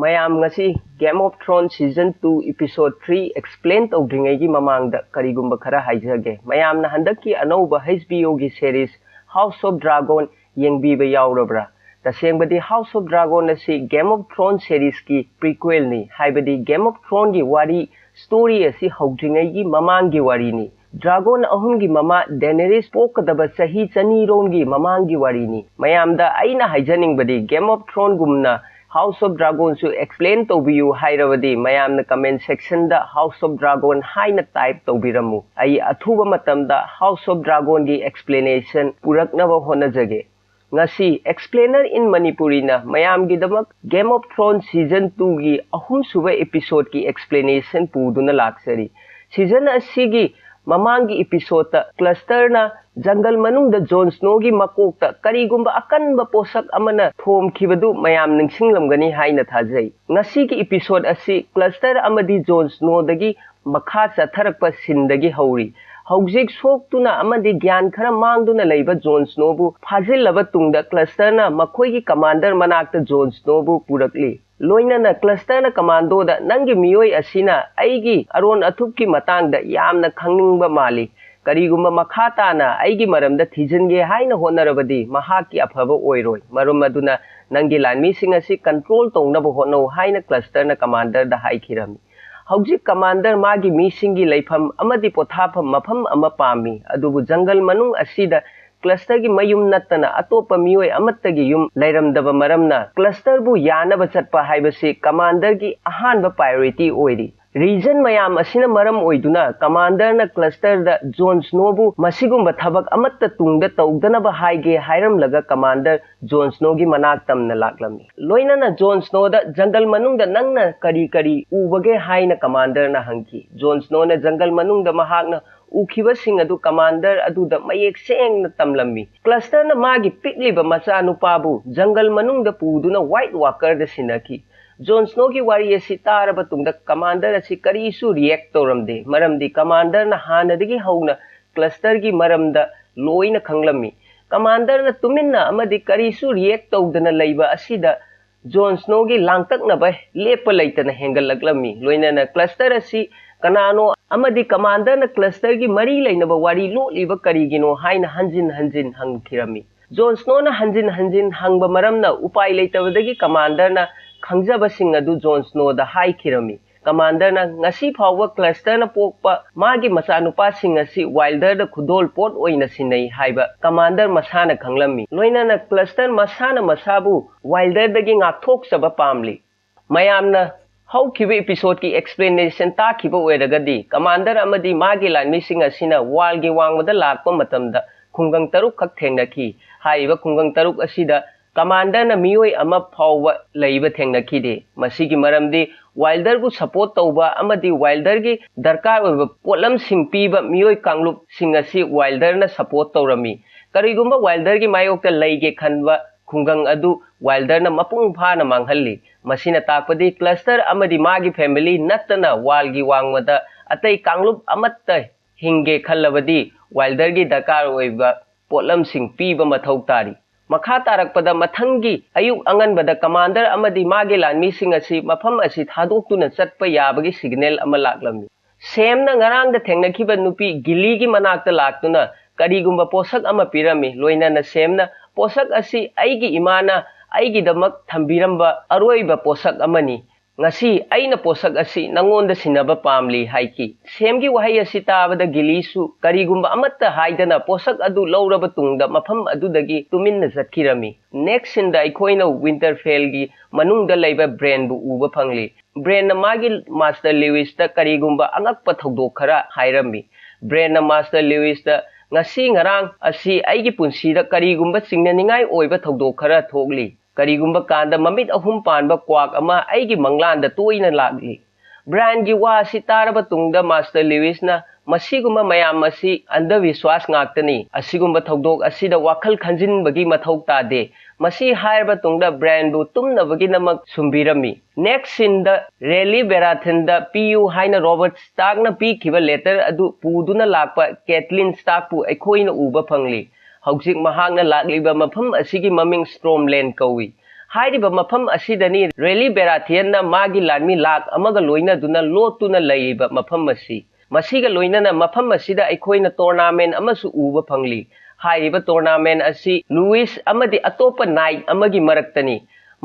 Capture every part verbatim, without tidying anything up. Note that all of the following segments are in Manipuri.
ꯃꯌꯥꯝ, ꯉꯁꯤ Game of Thrones Season two Episode three explain ꯇꯧꯗ꯭ꯔꯤꯉꯩꯒꯤ ꯃꯃꯥꯡꯗ ꯀꯔꯤꯒꯨꯝꯕ ꯈꯔ ꯍꯥꯏꯖꯒꯦ꯫ ꯃꯌꯥꯝꯅ ꯍꯟꯗꯛꯀꯤ ꯑꯅꯧꯕ H B O ꯒꯤ series House of Dragon ꯌꯦꯡꯕꯤꯕ ꯌꯥꯎꯔꯕ꯭ꯔꯥ? ꯇꯁꯦꯡꯕꯗꯤ House of Dragon ꯑꯁꯤ Game of Thrones series ꯀꯤ prequel ꯅꯤ, ꯍꯥꯏꯕꯗꯤ Game of Thrones ꯒꯤ ꯋꯥꯔꯤ, story ꯑꯁꯤ ꯍꯧꯗ꯭ꯔꯤꯉꯩꯒꯤ ꯃꯃꯥꯡꯒꯤ ꯋꯥꯔꯤꯅꯤ꯫ Dragon ꯑꯍꯨꯝꯒꯤ ꯃꯃꯥ Daenerys ꯄꯣꯛꯀꯗꯕ ꯆꯍꯤ ꯆꯅꯤꯔꯣꯝꯒꯤ ꯃꯃꯥꯡꯒꯤ ꯋꯥꯔꯤꯅꯤ꯫ ꯃꯌꯥꯝꯗ ꯑꯩꯅ ꯍꯥꯏꯖꯅꯤꯡꯕꯗꯤ, Game of Thrones ꯒꯨꯝꯅ House of Dragon ꯁꯨ explain ꯇꯧꯕꯤꯌꯨ ꯍꯥꯏꯔꯕꯗꯤ, ꯃꯌꯥꯝꯅ comment section the House of Dragon ꯍꯥꯏꯅ type ꯇꯧꯕꯤꯔꯝꯃꯨ꯫ ꯑꯩ ꯑꯊꯨꯕ ꯃꯇꯝꯗ House of Dragon ꯒꯤ explanation ꯄꯨꯔꯛꯅꯕ ꯍꯣꯠꯅꯖꯒꯦ꯫ ꯉꯁꯤ Explainer in Manipuri ꯅ ꯃꯌꯥꯝꯒꯤꯗꯃꯛ Game of Thrones Season two ꯒꯤ ꯑꯍꯨꯝꯁꯨꯕ episode ꯀꯤ explanation ꯄꯨꯗꯨꯅ ꯂꯥꯛꯆꯔꯤ꯫ Season ꯑꯁꯤꯒꯤ ꯃꯃꯥꯡꯒꯤ episode ꯇ Clesterna ꯖꯪꯒꯜ ꯃꯅꯨꯡꯗ Jon Snow ꯒꯤ ꯃꯀꯣꯛꯇ ꯀꯔꯤꯒꯨꯝꯕ ꯑꯀꯟꯕ ꯄꯣꯠꯁꯛ ꯑꯃꯅ ꯊꯣꯝꯈꯤꯕꯗꯨ ꯃꯌꯥꯝ ꯅꯤꯡꯁꯤꯡꯂꯝꯒꯅꯤ ꯍꯥꯏꯅ ꯊꯥꯖꯩ꯫ ꯉꯁꯤꯒꯤ episode ꯑꯁꯤ Clester ꯑꯃꯗꯤ Jon Snow ꯗꯒꯤ ꯃꯈꯥ ꯆꯠꯊꯔꯛꯄ scene ꯗꯒꯤ ꯍꯧꯔꯤ꯫ ꯍꯧꯖꯤꯛ ꯁꯣꯛꯇꯨꯅ ꯑꯃꯗꯤ ꯒ꯭ꯌꯥꯟ ꯈꯔ ꯃꯥꯡꯗꯨꯅ ꯂꯩꯕ Jon Snow ꯕꯨ ꯐꯥꯖꯤꯜꯂꯕ ꯇꯨꯡꯗ Clesterna ꯃꯈꯣꯏꯒꯤ commander ꯃꯅꯥꯛꯇ Jon Snow ꯕꯨ ꯄꯨꯔꯛꯂꯤ꯫ ꯂꯣꯏꯅꯅ Clesterna commando ꯗ, "ꯅꯪꯒꯤ ꯃꯤꯑꯣꯏ ꯑꯁꯤꯅ ꯑꯩꯒꯤ ꯑꯔꯣꯟ ꯑꯊꯨꯞꯀꯤ ꯃꯇꯥꯡꯗ ꯌꯥꯝꯅ ꯈꯪꯅꯤꯡꯕ ꯃꯥꯜꯂꯤ꯫ ꯀꯔꯤꯒꯨꯝꯕ ꯃꯈꯥ ꯇꯥꯅ ꯑꯩꯒꯤ ꯃꯔꯝꯗ ꯊꯤꯖꯤꯟꯒꯦ ꯍꯥꯏꯅ ꯍꯣꯠꯅꯔꯕꯗꯤ ꯃꯍꯥꯛꯀꯤ ꯑꯐꯕ ꯑꯣꯏꯔꯣꯏ꯫ ꯃꯔꯝ ꯑꯗꯨꯅ ꯅꯪꯒꯤ ꯂꯥꯟꯃꯤꯁꯤꯡ ꯑꯁꯤ control ꯇꯧꯅꯕ ꯍꯣꯠꯅꯧ" ꯍꯥꯏꯅ Clesterna commander ꯗ ꯍꯥꯏꯈꯤꯔꯝꯃꯤ꯫ ꯍꯧꯖꯤꯛ commander ꯃꯥꯒꯤ ꯃꯤꯁꯤꯡꯒꯤ ꯂꯩꯐꯝ ꯑꯃꯗꯤ ꯄꯣꯊꯥꯐꯝ ꯃꯐꯝ ꯑꯃ ꯄꯥꯝꯃꯤ, ꯑꯗꯨꯕꯨ ꯖꯪꯒꯜ ꯃꯅꯨꯡ ꯑꯁꯤꯗ Clesterꯒꯤ ꯃꯌꯨꯝ ꯅꯠꯇꯅ ꯑꯇꯣꯞꯄ ꯃꯤꯑꯣꯏ ꯑꯃꯠꯇꯒꯤ ꯌꯨꯝ ꯂꯩꯔꯝꯗꯕ ꯃꯔꯝꯅ Clesterꯕꯨ ꯌꯥꯅꯕ ꯆꯠꯄ ꯍꯥꯏꯕꯁꯤ commanderꯒꯤ ꯑꯍꯥꯟꯕ priority ꯑꯣꯏꯔꯤ꯫ Reason ꯃꯌꯥꯝ ꯑꯁꯤꯅ ꯃꯔꯝ ꯑꯣꯏꯗꯨꯅ commanderꯅ Clesterꯗ Jon Snowꯕꯨ ꯃꯁꯤꯒꯨꯝꯕ ꯊꯕꯛ ꯑꯃꯠꯇ ꯇꯨꯡꯗ ꯇꯧꯗꯅꯕ ꯍꯥꯏꯒꯦ ꯍꯥꯏꯔꯝꯂꯒ commander Jon Snowꯒꯤ ꯃꯅꯥꯛ ꯇꯝꯅ ꯂꯥꯛꯂꯝꯃꯤ꯫ ꯂꯣꯏꯅꯅ Jon Snowꯗ ꯖꯪꯒꯜ ꯃꯅꯨꯡꯗ ꯅꯪꯅ ꯀꯔꯤ ꯀꯔꯤ ꯎꯕꯒꯦ ꯍꯥꯏꯅ commanderꯅ ꯍꯪꯈꯤ꯫ Jon Snowꯅ ꯖꯪꯒꯜ ꯃꯅꯨꯡꯗ ꯃꯍꯥꯛꯅ ꯎꯈꯤꯕꯁꯤꯡ ꯑꯗꯨ commander ꯑꯗꯨꯗ ꯃꯌꯦꯛ ꯁꯦꯡꯅ ꯇꯝꯂꯝꯃꯤ꯫ Clesterꯅ ꯃꯥꯒꯤ ꯄꯤꯛꯂꯤꯕ ꯃꯆꯥꯅꯨꯄꯥꯕꯨ ꯖꯪꯒꯜ ꯃꯅꯨꯡꯗ ꯄꯨꯗꯨꯅ White Walkerꯗ ꯁꯤꯟꯅꯈꯤ꯫ Jon Snowꯒꯤ ꯋꯥꯔꯤ ꯑꯁꯤ ꯇꯥꯔꯕ ꯇꯨꯡꯗ commander ꯑꯁꯤ ꯀꯔꯤꯁꯨ react ꯇꯧꯔꯝꯗꯦ, ꯃꯔꯝꯗꯤ commanderꯅ ꯍꯥꯟꯅꯗꯒꯤ ꯍꯧꯅ Clesterꯒꯤ ꯃꯔꯝꯗ ꯂꯣꯏꯅ ꯈꯪꯂꯝꯃꯤ꯫ Commanderꯅ ꯇꯨꯃꯤꯟꯅ ꯑꯃꯗꯤ ꯀꯔꯤꯁꯨ react ꯇꯧꯗꯅ ꯂꯩꯕ ꯑꯁꯤꯗ ꯖꯣꯟ ꯁ꯭ꯅꯣꯒꯤ ꯂꯥꯡꯇꯛꯅꯕ ꯂꯦꯞꯄ ꯂꯩꯇꯅ ꯍꯦꯟꯒꯠꯂꯛꯂꯝꯃꯤ꯫ ꯂꯣꯏꯅꯅ ꯀ꯭ꯂꯁꯇꯔ ꯑꯁꯤ ꯀꯅꯥꯅꯣ ꯑꯃꯗꯤ ꯀꯃꯥꯟꯗꯔꯅ ꯀ꯭ꯂꯁꯇꯔꯒꯤ ꯃꯔꯤ ꯂꯩꯅꯕ ꯋꯥꯔꯤ ꯂꯣꯠꯂꯤꯕ ꯀꯔꯤꯒꯤꯅꯣ ꯍꯥꯏꯅ ꯍꯟꯖꯤꯟ ꯍꯟꯖꯤꯟ ꯍꯪꯈꯤꯔꯝꯃꯤ꯫ ꯖꯣꯟ ꯁ꯭ꯅꯣꯅ ꯍꯟꯖꯤꯟ ꯍꯟꯖꯤꯟ ꯍꯪꯕ ꯃꯔꯝꯅ ꯎꯄꯥꯏ ꯂꯩꯇꯕꯗꯒꯤ ꯀꯃꯥꯟꯗꯔꯅ ꯈꯪꯖꯕꯁꯤꯡ ꯑꯗꯨ ꯖꯣꯟ ꯁ꯭ꯅꯣꯗ ꯍꯥꯏꯈꯤꯔꯝꯃꯤ꯫ ꯀꯃꯥꯟꯗꯔꯅ ꯉꯁꯤ ꯐꯥꯎꯕ ꯀ꯭ꯂꯁꯇꯔꯅ ꯄꯣꯛꯄ ꯃꯥꯒꯤ ꯃꯆꯥꯅꯨꯄꯥꯁꯤꯡ ꯑꯁꯤ ꯋꯥꯏꯜꯗꯔꯗ ꯈꯨꯗꯣꯜ ꯄꯣꯠ ꯑꯣꯏꯅ ꯁꯤꯟꯅꯩ ꯍꯥꯏꯕ ꯀꯃꯥꯟꯗꯔ ꯃꯁꯥꯅ ꯈꯪꯂꯝꯃꯤ꯫ ꯂꯣꯏꯅꯅ ꯀ꯭ꯂꯁꯇꯔ ꯃꯁꯥꯅ ꯃꯁꯥꯕꯨ ꯋꯥꯏꯜꯗꯔꯗꯒꯤ ꯉꯥꯛꯊꯣꯛꯆꯕ ꯄꯥꯝꯂꯤ꯫ ꯃꯌꯥꯝꯅ ꯍꯧꯈꯤꯕ ꯏꯄꯤꯁꯣꯗꯀꯤ ꯑꯦꯛꯁꯄ꯭ꯂꯦꯅꯦꯁꯟ ꯇꯥꯈꯤꯕ ꯑꯣꯏꯔꯒꯗꯤ, ꯀꯃꯥꯟꯗꯔ ꯑꯃꯗꯤ ꯃꯥꯒꯤ ꯂꯥꯟꯃꯤꯁꯤꯡ ꯑꯁꯤꯅ ꯋꯥꯜꯒꯤ ꯋꯥꯡꯃꯗ ꯂꯥꯛꯄ ꯃꯇꯝꯗ ꯈꯨꯡꯒꯪ ꯇꯔꯨꯛ ꯈꯛ ꯊꯦꯡꯅꯈꯤ꯫ ꯍꯥꯏꯔꯤꯕ ꯈꯨꯡꯒꯪ ꯇꯔꯨꯛ ꯑꯁꯤꯗ ꯀꯃꯥꯟꯗꯔꯅ ꯃꯤꯑꯣꯏ ꯑꯃ ꯐꯥꯎꯕ ꯂꯩꯕ ꯊꯦꯡꯅꯈꯤꯗꯦ꯫ ꯃꯁꯤꯒꯤ ꯃꯔꯝꯗꯤ ꯋꯥꯏꯜꯗꯔꯕꯨ ꯁꯄꯣꯔꯠ ꯇꯧꯕ ꯑꯃꯗꯤ ꯋꯥꯏꯜꯗꯔꯒꯤ ꯗꯔꯀꯥꯔ ꯑꯣꯏꯕ ꯄꯣꯠꯂꯝꯁꯤꯡ ꯄꯤꯕ ꯃꯤꯑꯣꯏ ꯀꯥꯡꯂꯨꯞꯁꯤꯡ ꯑꯁꯤ ꯋꯥꯏꯜꯗꯔꯅ ꯁꯄꯣꯔꯠ ꯇꯧꯔꯝꯃꯤ꯫ ꯀꯔꯤꯒꯨꯝꯕ ꯋꯥꯏꯜꯗꯔꯒꯤ ꯃꯥꯌꯣꯛꯇ ꯂꯩꯒꯦ ꯈꯟꯕ ꯈꯨꯡꯒꯪ ꯑꯗꯨ ꯋꯥꯏꯜꯗꯔꯅ ꯃꯄꯨꯡ ꯐꯥꯅ ꯃꯥꯡꯍꯜꯂꯤ꯫ ꯃꯁꯤꯅ ꯇꯥꯛꯄꯗꯤ ꯀ꯭ꯂꯁꯇꯔ ꯑꯃꯗꯤ ꯃꯥꯒꯤ ꯐꯦꯃꯤꯂꯤ ꯅꯠꯇꯅ ꯋꯥꯜꯒꯤ ꯋꯥꯡꯃꯗ ꯑꯇꯩ ꯀꯥꯡꯂꯨꯞ ꯑꯃꯠꯇ ꯍꯤꯡꯒꯦ ꯈꯜꯂꯕꯗꯤ ꯋꯥꯏꯜꯗꯔꯒꯤ ꯗꯔꯀꯥꯔ ꯑꯣꯏꯕ ꯄꯣꯠꯂꯝꯁꯤꯡ ꯄꯤꯕ ꯃꯊꯧ ꯇꯥꯔꯤ꯫ ꯃꯈꯥ ꯇꯥꯔꯛꯄꯗ ꯃꯊꯪꯒꯤ ꯑꯌꯨꯛ ꯑꯉꯟꯕꯗ ꯀꯃꯥꯟꯗꯔ ꯑꯃꯗꯤ ꯃꯥꯒꯤ ꯂꯥꯟꯃꯤꯁꯤꯡ ꯑꯁꯤ ꯃꯐꯝ ꯑꯁꯤ ꯊꯥꯗꯣꯛꯇꯨꯅ ꯆꯠꯄ ꯌꯥꯕꯒꯤ ꯁꯤꯒꯅꯦꯜ ꯑꯃ ꯂꯥꯛꯂꯝꯃꯤ꯫ ꯁꯦꯝꯅ ꯉꯔꯥꯡꯗ ꯊꯦꯡꯅꯈꯤꯕ ꯅꯨꯄꯤ ꯒꯤꯂꯤꯒꯤ ꯃꯅꯥꯛꯇ ꯂꯥꯛꯇꯨꯅ ꯀꯔꯤꯒꯨꯝꯕ ꯄꯣꯠꯁꯛ ꯑꯃ ꯄꯤꯔꯝꯃꯤ꯫ ꯂꯣꯏꯅꯅ ꯁꯦꯝꯅ ꯄꯣꯠꯁꯛ ꯑꯁꯤ ꯑꯩꯒꯤ ꯏꯃꯥꯅ ꯑꯩꯒꯤꯗꯃꯛ ꯊꯝꯕꯤꯔꯝꯕ ꯑꯔꯣꯏꯕ ꯄꯣꯠꯁꯛ ꯑꯃꯅꯤ꯫ ꯉꯁꯤ ꯑꯩꯅ ꯄꯣꯠꯁꯛ ꯑꯁꯤ ꯅꯉꯣꯟꯗ ꯁꯤꯟꯅꯕ ꯄꯥꯝꯂꯤ ꯍꯥꯏꯈꯤ꯫ ꯁꯦꯝꯒꯤ ꯋꯥꯍꯩ ꯑꯁꯤ ꯇꯥꯕꯗ ꯒꯤꯂꯤꯁꯨ ꯀꯔꯤꯒꯨꯝꯕ ꯑꯃꯠꯇ ꯍꯥꯏꯗꯅ ꯄꯣꯠꯁꯛ ꯑꯗꯨ ꯂꯧꯔꯕ ꯇꯨꯡꯗ ꯃꯐꯝ ꯑꯗꯨꯗꯒꯤ ꯇꯨꯃꯤꯟꯅ ꯆꯠꯈꯤꯔꯝꯃꯤ꯫ ꯅꯦꯛꯁ ꯁꯤꯟꯗ ꯑꯩꯈꯣꯏꯅ ꯋꯤꯟꯇꯔꯐꯦꯜꯒꯤ ꯃꯅꯨꯡꯗ ꯂꯩꯕ ꯕ꯭ꯔꯦꯟꯕꯨ ꯎꯕ ꯐꯪꯂꯤ꯫ ꯕ꯭ꯔꯦꯟꯅ ꯃꯥꯒꯤ ꯃꯥꯁꯇꯔ ꯂꯤꯋꯤꯁꯇ ꯀꯔꯤꯒꯨꯝꯕ ꯑꯉꯛꯄ ꯊꯧꯗꯣꯛ ꯈꯔ ꯍꯥꯏꯔꯝꯃꯤ꯫ ꯕ꯭ꯔꯦꯟꯅ ꯃꯥꯁꯇꯔ ꯂꯤꯋꯤꯁꯇ, "ꯉꯁꯤ ꯉꯔꯥꯡ ꯑꯁꯤ ꯑꯩꯒꯤ ꯄꯨꯟꯁꯤꯗ ꯀꯔꯤꯒꯨꯝꯕ ꯆꯤꯡꯅꯅꯤꯡꯉꯥꯏ ꯑꯣꯏꯕ ꯊꯧꯗꯣꯛ ꯈꯔ ꯊꯣꯛꯂꯤ꯫ ꯀꯔꯤꯒꯨꯝꯕ ꯀꯥꯟꯗ ꯃꯃꯤꯠ ꯑꯍꯨꯝ ꯄꯥꯟꯕ ꯀ꯭ꯋꯥꯛ ꯑꯃ ꯑꯩꯒꯤ ꯃꯪꯂꯥꯟꯗ ꯇꯣꯏꯅ ꯂꯥꯛꯂꯤ꯫" ꯕ꯭ꯔꯥꯏꯟꯒꯤ ꯋꯥ ꯑꯁꯤ ꯇꯥꯔꯕ ꯇꯨꯡꯗ ꯃꯥꯁꯇꯔ ꯂꯤꯋꯤꯁꯅ, "ꯃꯁꯤꯒꯨꯝꯕ ꯃꯌꯥꯝ ꯑꯁꯤ ꯑꯟꯙꯕꯤꯁ꯭ꯋꯥꯁ ꯉꯥꯛꯇꯅꯤ꯫ ꯑꯁꯤꯒꯨꯝꯕ ꯊꯧꯗꯣꯛ ꯑꯁꯤꯗ ꯋꯥꯈꯜ ꯈꯟꯖꯤꯟꯕꯒꯤ ꯃꯊꯧ ꯇꯥꯗꯦ꯫" ꯃꯁꯤ ꯍꯥꯏꯔꯕ ꯇꯨꯡꯗ ꯕ꯭ꯔꯥꯏꯟꯕꯨ ꯇꯨꯝꯅꯕꯒꯤꯗꯃꯛ ꯁꯨꯝꯕꯤꯔꯝꯃꯤ꯫ ꯅꯦꯛꯁ ꯁꯤꯟꯗ ꯔꯦꯂꯤ ꯕꯦꯔꯥꯊꯤꯟꯗ ꯄꯤꯌꯨ ꯍꯥꯏꯅ ꯔꯣꯕꯔꯠ ꯁ꯭ꯇꯥꯔꯛꯅ ꯄꯤꯈꯤꯕ ꯂꯦꯇꯔ ꯑꯗꯨ ꯄꯨꯗꯨꯅ ꯂꯥꯛꯄ ꯀꯦꯊꯂꯤꯟ ꯁ꯭ꯇꯥꯔꯛꯄꯨ ꯑꯩꯈꯣꯏꯅ ꯎꯕ ꯐꯪꯂꯤ꯫ ꯍꯧꯖꯤꯛ ꯃꯍꯥꯛꯅ ꯂꯥꯛꯂꯤꯕ ꯃꯐꯝ ꯑꯁꯤꯒꯤ ꯃꯃꯤꯡ ꯁ꯭ꯇ꯭ꯔꯣꯝꯂꯦꯟ ꯀꯧꯏ꯫ ꯍꯥꯏꯔꯤꯕ ꯃꯐꯝ ꯑꯁꯤꯗꯅꯤ ꯔꯦꯂꯤ ꯕꯦꯔꯥꯊꯤꯌꯟꯅ ꯃꯥꯒꯤ ꯂꯥꯟꯃꯤ ꯂꯥꯛ ꯑꯃꯒ ꯂꯣꯏꯅꯗꯨꯅ ꯂꯣꯠꯇꯨꯅ ꯂꯩꯔꯤꯕ ꯃꯐꯝ ꯑꯁꯤ꯫ ꯃꯁꯤꯒ ꯂꯣꯏꯅꯅ ꯃꯐꯝ ꯑꯁꯤꯗ ꯑꯩꯈꯣꯏꯅ ꯇꯣꯔꯅꯥꯃꯦꯟ ꯑꯃꯁꯨ ꯎꯕ ꯐꯪꯂꯤ꯫ ꯍꯥꯏꯔꯤꯕ ꯇꯣꯔꯅꯥꯃꯦꯟ ꯑꯁꯤ ꯂꯨꯏꯁ ꯑꯃꯗꯤ ꯑꯇꯣꯞꯄ ꯅꯥꯏꯠ ꯑꯃꯒꯤ ꯃꯔꯛꯇꯅꯤ꯫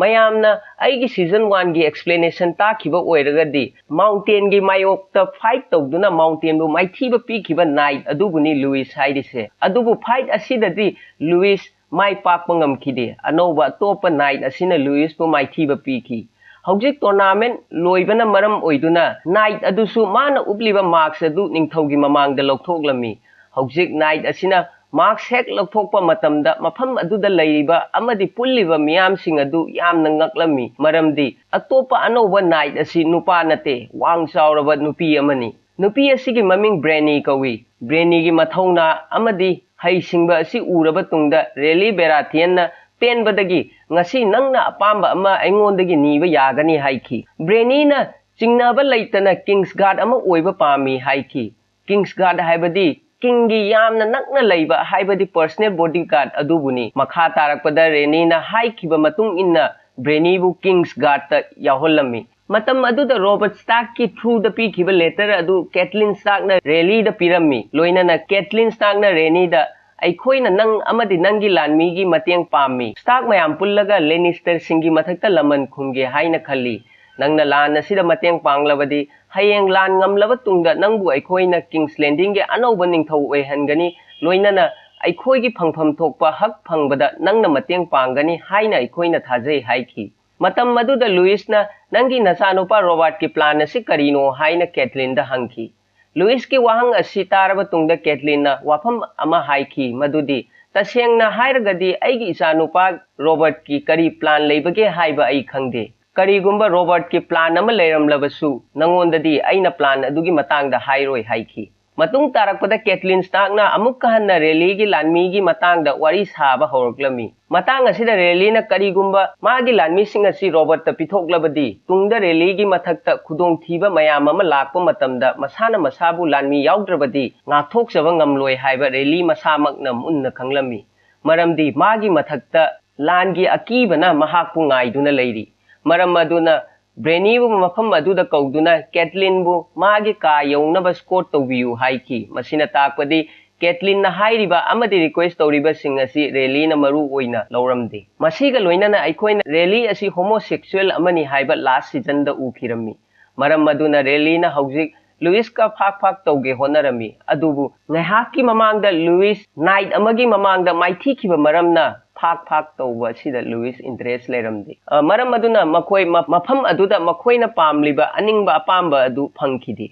ꯃꯌꯥꯝꯅ ꯑꯩꯒꯤ ꯁꯤꯖꯟ ꯋꯥꯟꯒꯤ ꯑꯦꯛꯁꯄ꯭ꯂꯦꯅꯦꯁꯟ ꯇꯥꯈꯤꯕ ꯑꯣꯏꯔꯒꯗꯤ, ꯃꯥꯎꯟꯇꯦꯟꯒꯤ ꯃꯥꯌꯣꯛꯇ ꯐꯥꯏꯠ ꯇꯧꯗꯨꯅ ꯃꯥꯎꯟꯇꯦꯟꯕꯨ ꯃꯥꯏꯊꯤꯕ ꯄꯤꯈꯤꯕ ꯅꯥꯏꯠ ꯑꯗꯨꯕꯨꯅꯤ ꯂꯨꯏꯁ ꯍꯥꯏꯔꯤꯁꯦ꯫ ꯑꯗꯨꯕꯨ ꯐꯥꯏꯠ ꯑꯁꯤꯗꯗꯤ ꯂꯨꯏꯁ ꯃꯥꯏ ꯄꯥꯛꯄ ꯉꯝꯈꯤꯗꯦ꯫ ꯑꯅꯧꯕ ꯑꯇꯣꯞꯄ ꯅꯥꯏꯠ ꯑꯁꯤꯅ ꯂꯨꯏꯁꯄꯨ ꯃꯥꯏꯊꯤꯕ ꯄꯤꯈꯤ꯫ ꯍꯧꯖꯤꯛ ꯇꯣꯔꯅꯥꯃꯦꯟ ꯂꯣꯏꯕꯅ ꯃꯔꯝ ꯑꯣꯏꯗꯨꯅ ꯅꯥꯏꯠ ꯑꯗꯨꯁꯨ ꯃꯥꯅ ꯎꯞꯂꯤꯕ ꯃꯥꯛꯁ ꯑꯗꯨ ꯅꯤꯡꯊꯧꯒꯤ ꯃꯃꯥꯡꯗ ꯂꯧꯊꯣꯛꯂꯝꯃꯤ꯫ ꯍꯧꯖꯤꯛ ꯅꯥꯏꯠ ꯑꯁꯤꯅ ꯃꯥꯛꯁ ꯍꯦꯛ ꯂꯧꯊꯣꯛꯄ ꯃꯇꯝꯗ ꯃꯐꯝ ꯑꯗꯨꯗ ꯂꯩꯔꯤꯕ ꯑꯃꯗꯤ ꯄꯨꯜꯂꯤꯕ ꯃꯤꯌꯥꯝꯁꯤꯡ ꯑꯗꯨ ꯌꯥꯝꯅ ꯉꯛꯂꯝꯃꯤ, ꯃꯔꯝꯗꯤ ꯑꯇꯣꯞꯄ ꯑꯅꯧꯕ ꯅꯥꯏꯠ ꯑꯁꯤ ꯅꯨꯄꯥ ꯅꯠꯇꯦ, ꯋꯥꯡ ꯆꯥꯎꯔꯕ ꯅꯨꯄꯤ ꯑꯃꯅꯤ꯫ ꯅꯨꯄꯤ ꯑꯁꯤꯒꯤ ꯃꯃꯤꯡ ꯕ꯭ꯔꯦꯅꯤ ꯀꯧꯏ꯫ ꯕ꯭ꯔꯦꯅꯤꯒꯤ ꯃꯊꯧꯅꯥ ꯑꯃꯗꯤ ꯍꯩꯁꯤꯡꯕ ꯑꯁꯤ ꯎꯔꯕ ꯇꯨꯡꯗ ꯔꯦꯂꯤ ꯕꯦꯔꯥꯊꯤꯌꯟꯅ ꯄꯦꯟꯕꯗꯒꯤ, "ꯉꯁꯤ ꯅꯪꯅ ꯑꯄꯥꯝꯕ ꯑꯃ ꯑꯩꯉꯣꯟꯗꯒꯤ ꯅꯤꯕ ꯌꯥꯒꯅꯤ" ꯍꯥꯏꯈꯤ꯫ ꯕ꯭ꯔꯦꯅꯤꯅ ꯆꯤꯡꯅꯕ ꯂꯩꯇꯅ ꯀꯤꯡꯁ ꯒꯥꯔꯗ ꯑꯃ ꯑꯣꯏꯕ ꯄꯥꯝꯃꯤ ꯍꯥꯏꯈꯤ꯫ ꯀꯤꯡꯁ ꯒꯥꯔꯗ ꯍꯥꯏꯕꯗꯤ ꯀꯤꯡꯒꯤ ꯌꯥꯝꯅ ꯅꯛꯅ ꯂꯩꯕ, ꯍꯥꯏꯕꯗꯤ ꯄꯔꯁꯅꯦꯜ ꯕꯣꯗꯤ ꯒꯥꯔꯗ ꯑꯗꯨꯕꯨꯅꯤ꯫ ꯃꯈꯥ ꯇꯥꯔꯛꯄꯗ ꯔꯦꯅꯤꯅ ꯍꯥꯏꯈꯤꯕ ꯃꯇꯨꯡ ꯏꯟꯅ ꯕ꯭ꯔꯦꯅꯤꯕꯨ ꯀꯤꯡꯁ ꯒꯥꯔꯗꯇ ꯌꯥꯎꯍꯜꯂꯝꯃꯤ꯫ ꯃꯇꯝ ꯑꯗꯨꯗ ꯔꯣꯕꯔꯠ ꯁ꯭ꯇꯥꯔꯛꯀꯤ ꯊ꯭ꯔꯨꯗ ꯄꯤꯈꯤꯕ ꯂꯦꯇꯔ ꯑꯗꯨ ꯀꯦꯊꯂꯤꯟ ꯁ꯭ꯇꯥꯔꯛꯅ ꯔꯦꯂꯤꯗ ꯄꯤꯔꯝꯃꯤ꯫ ꯂꯣꯏꯅꯅ ꯀꯦꯊꯂꯤꯟ ꯁ꯭ꯇꯥꯔꯛꯅ ꯔꯦꯅꯤꯗ, "ꯑꯩꯈꯣꯏꯅ ꯅꯪ ꯑꯃꯗꯤ ꯅꯪꯒꯤ ꯂꯥꯟꯃꯤꯒꯤ ꯃꯇꯦꯡ ꯄꯥꯝꯃꯤ꯫ ꯁ꯭ꯇꯥꯔꯛ ꯃꯌꯥꯝ ꯄꯨꯜꯂꯒ ꯂꯦꯅꯤꯁꯇꯔꯁꯤꯡꯒꯤ ꯃꯊꯛꯇ ꯂꯃꯟ ꯈꯨꯝꯒꯦ ꯍꯥꯏꯅ ꯈꯜꯂꯤ꯫ ꯅꯪꯅ ꯂꯥꯟ ꯑꯁꯤꯗ ꯃꯇꯦꯡ ꯄꯥꯡꯂꯕꯗꯤ, ꯍꯌꯦꯡ ꯂꯥꯟ ꯉꯝꯂꯕ ꯇꯨꯡꯗ ꯅꯪꯕꯨ ꯑꯩꯈꯣꯏꯅ ꯀꯤꯡꯁ ꯂꯦꯟꯗꯤꯡꯒꯤ ꯑꯅꯧꯕ ꯅꯤꯡꯊꯧ ꯑꯣꯏꯍꯟꯒꯅꯤ, ꯂꯣꯏꯅꯅ ꯑꯩꯈꯣꯏꯒꯤ ꯐꯪꯐꯝ ꯊꯣꯛꯄ ꯍꯛ ꯐꯪꯕꯗ ꯅꯪꯅ ꯃꯇꯦꯡ ꯄꯥꯡꯒꯅꯤ ꯍꯥꯏꯅ ꯑꯩꯈꯣꯏꯅ ꯊꯥꯖꯩ" ꯍꯥꯏꯈꯤ꯫ ꯃꯇꯝ ꯑꯗꯨꯗ ꯂꯨꯏꯁꯅ, "ꯅꯪꯒꯤ ꯅꯆꯥꯅꯨꯄꯥ ꯔꯣꯕꯥꯔꯠꯀꯤ ꯄ꯭ꯂꯥꯟ ꯑꯁꯤ ꯀꯔꯤꯅꯣ?" ꯍꯥꯏꯅ ꯀꯦꯊꯂꯤꯟꯗ ꯍꯪꯈꯤ꯫ ꯂꯨꯏꯁꯀꯤ ꯋꯥꯍꯪ ꯑꯁꯤ ꯇꯥꯔꯕ ꯇꯨꯡꯗ ꯀꯦꯊꯂꯤꯟꯅ ꯋꯥꯐꯝ ꯑꯃ ꯍꯥꯏꯈꯤ, ꯃꯗꯨꯗꯤ, "ꯇꯁꯦꯡꯅ ꯍꯥꯏꯔꯒꯗꯤ ꯑꯩꯒꯤ ꯏꯆꯥꯅꯨꯄꯥ ꯔꯣꯕꯥꯔꯠꯀꯤ ꯀꯔꯤ ꯄ꯭ꯂꯥꯟ ꯂꯩꯕꯒꯦ ꯍꯥꯏꯕ ꯑꯩ ꯈꯪꯗꯦ꯫ ꯀꯔꯤꯒꯨꯝꯕ ꯔꯣꯕꯥꯔꯠꯀꯤ ꯄ꯭ꯂꯥꯟ ꯑꯃ ꯂꯩꯔꯝꯂꯕꯁꯨ, ꯅꯉꯣꯟꯗꯗꯤ ꯑꯩꯅ ꯄ꯭ꯂꯥꯟ ꯑꯗꯨꯒꯤ ꯃꯇꯥꯡꯗ ꯍꯥꯏꯔꯣꯏ" ꯍꯥꯏꯈꯤ꯫ ꯃꯇꯨꯡ ꯇꯥꯔꯛꯄꯗ ꯀꯦꯊꯂꯤꯟ ꯁ꯭ꯇꯥꯔꯛꯅ ꯑꯃꯨꯛꯀ ꯍꯟꯅ ꯔꯦꯂꯤꯒꯤ ꯂꯥꯟꯃꯤꯒꯤ ꯃꯇꯥꯡꯗ ꯋꯥꯔꯤ ꯁꯥꯕ ꯍꯧꯔꯛꯂꯝꯃꯤ꯫ ꯃꯇꯥꯡ ꯑꯁꯤꯗ ꯔꯦꯂꯤꯅ ꯀꯔꯤꯒꯨꯝꯕ ꯃꯥꯒꯤ ꯂꯥꯟꯃꯤꯁꯤꯡ ꯑꯁꯤ ꯔꯣꯕꯥꯔꯠꯇ ꯄꯤꯊꯣꯛꯂꯕꯗꯤ, ꯇꯨꯡꯗ ꯔꯦꯂꯤꯒꯤ ꯃꯊꯛꯇ ꯈꯨꯗꯣꯡꯊꯤꯕ ꯃꯌꯥꯝ ꯑꯃ ꯂꯥꯛꯄ ꯃꯇꯝꯗ ꯃꯁꯥꯅ ꯃꯁꯥꯕꯨ ꯂꯥꯟꯃꯤ ꯌꯥꯎꯗ꯭ꯔꯕꯗꯤ ꯉꯥꯛꯊꯣꯛꯆꯕ ꯉꯝꯂꯣꯏ ꯍꯥꯏꯕ ꯔꯦꯂꯤ ꯃꯁꯥꯃꯛꯅ ꯃꯨꯟꯅ ꯈꯪꯂꯝꯃꯤ꯫ ꯃꯔꯝꯗꯤ ꯃꯥꯒꯤ ꯃꯊꯛꯇ ꯂꯥꯟꯒꯤ ꯑꯀꯤꯕꯅ ꯃꯍꯥꯛꯄꯨ ꯉꯥꯏꯗꯨꯅ ꯂꯩꯔꯤ꯫ ꯃꯔꯝ ꯑꯗꯨꯅ ꯕ꯭ꯔꯦꯅꯤꯕꯨ ꯃꯐꯝ ꯑꯗꯨꯗ ꯀꯧꯗꯨꯅ ꯀꯦꯠꯂꯤꯟꯕꯨ ꯃꯥꯒꯤ ꯀꯥ ꯌꯧꯅꯕ ꯁ꯭ꯀꯣꯔꯠ ꯇꯧꯕꯤꯌꯨ ꯍꯥꯏꯈꯤ꯫ ꯃꯁꯤꯅ ꯇꯥꯛꯄꯗꯤ ꯀꯦꯠꯂꯤꯟꯅ ꯍꯥꯏꯔꯤꯕ ꯑꯃꯗꯤ ꯔꯤꯀ꯭ꯋꯦꯁ ꯇꯧꯔꯤꯕꯁꯤꯡ ꯑꯁꯤ ꯔꯦꯂꯤꯅ ꯃꯔꯨ ꯑꯣꯏꯅ ꯂꯧꯔꯝꯗꯦ꯫ ꯃꯁꯤꯒ ꯂꯣꯏꯅꯅ ꯑꯩꯈꯣꯏꯅ ꯔꯦꯂꯤ ꯑꯁꯤ ꯍꯣꯃꯣꯁꯦꯛꯁꯨꯑꯦꯜ ꯑꯃꯅꯤ ꯍꯥꯏꯕ ꯂꯥꯁ ꯁꯤꯖꯟꯗ ꯎꯈꯤꯔꯝꯃꯤ꯫ ꯃꯔꯝ ꯑꯗꯨꯅ ꯔꯦꯂꯤꯅ ꯍꯧꯖꯤꯛ ꯂꯨꯏꯁꯀ ꯐꯥꯛ ꯐꯥꯛ ꯇꯧꯒꯦ ꯍꯣꯠꯅꯔꯝꯃꯤ꯫ ꯑꯗꯨꯕꯨ ꯉꯥꯏꯍꯥꯛꯀꯤ ꯃꯃꯥꯡꯗ ꯂꯨꯏꯁ ꯅꯥꯏꯠ ꯑꯃꯒꯤ ꯃꯃꯥꯡꯗ ꯃꯥꯏꯊꯤꯈꯤꯕ ꯃꯔꯝꯅ ꯐꯥꯛ ꯐꯥꯛ ꯇꯧꯕ ꯑꯁꯤꯗ ꯂꯨꯏꯁ ꯏꯟꯇꯔꯦꯁ ꯂꯩꯔꯝꯗꯦ꯫ ꯑ, ꯃꯔꯝ ꯑꯗꯨꯅ ꯃꯈꯣꯏ ꯃ-, ꯃꯐꯝ ꯑꯗꯨꯗ ꯃꯈꯣꯏꯅ ꯄꯥꯝꯂꯤꯕ ꯑꯅꯤꯡꯕ ꯑꯄꯥꯝꯕ ꯑꯗꯨ ꯐꯪꯈꯤꯗꯦ꯫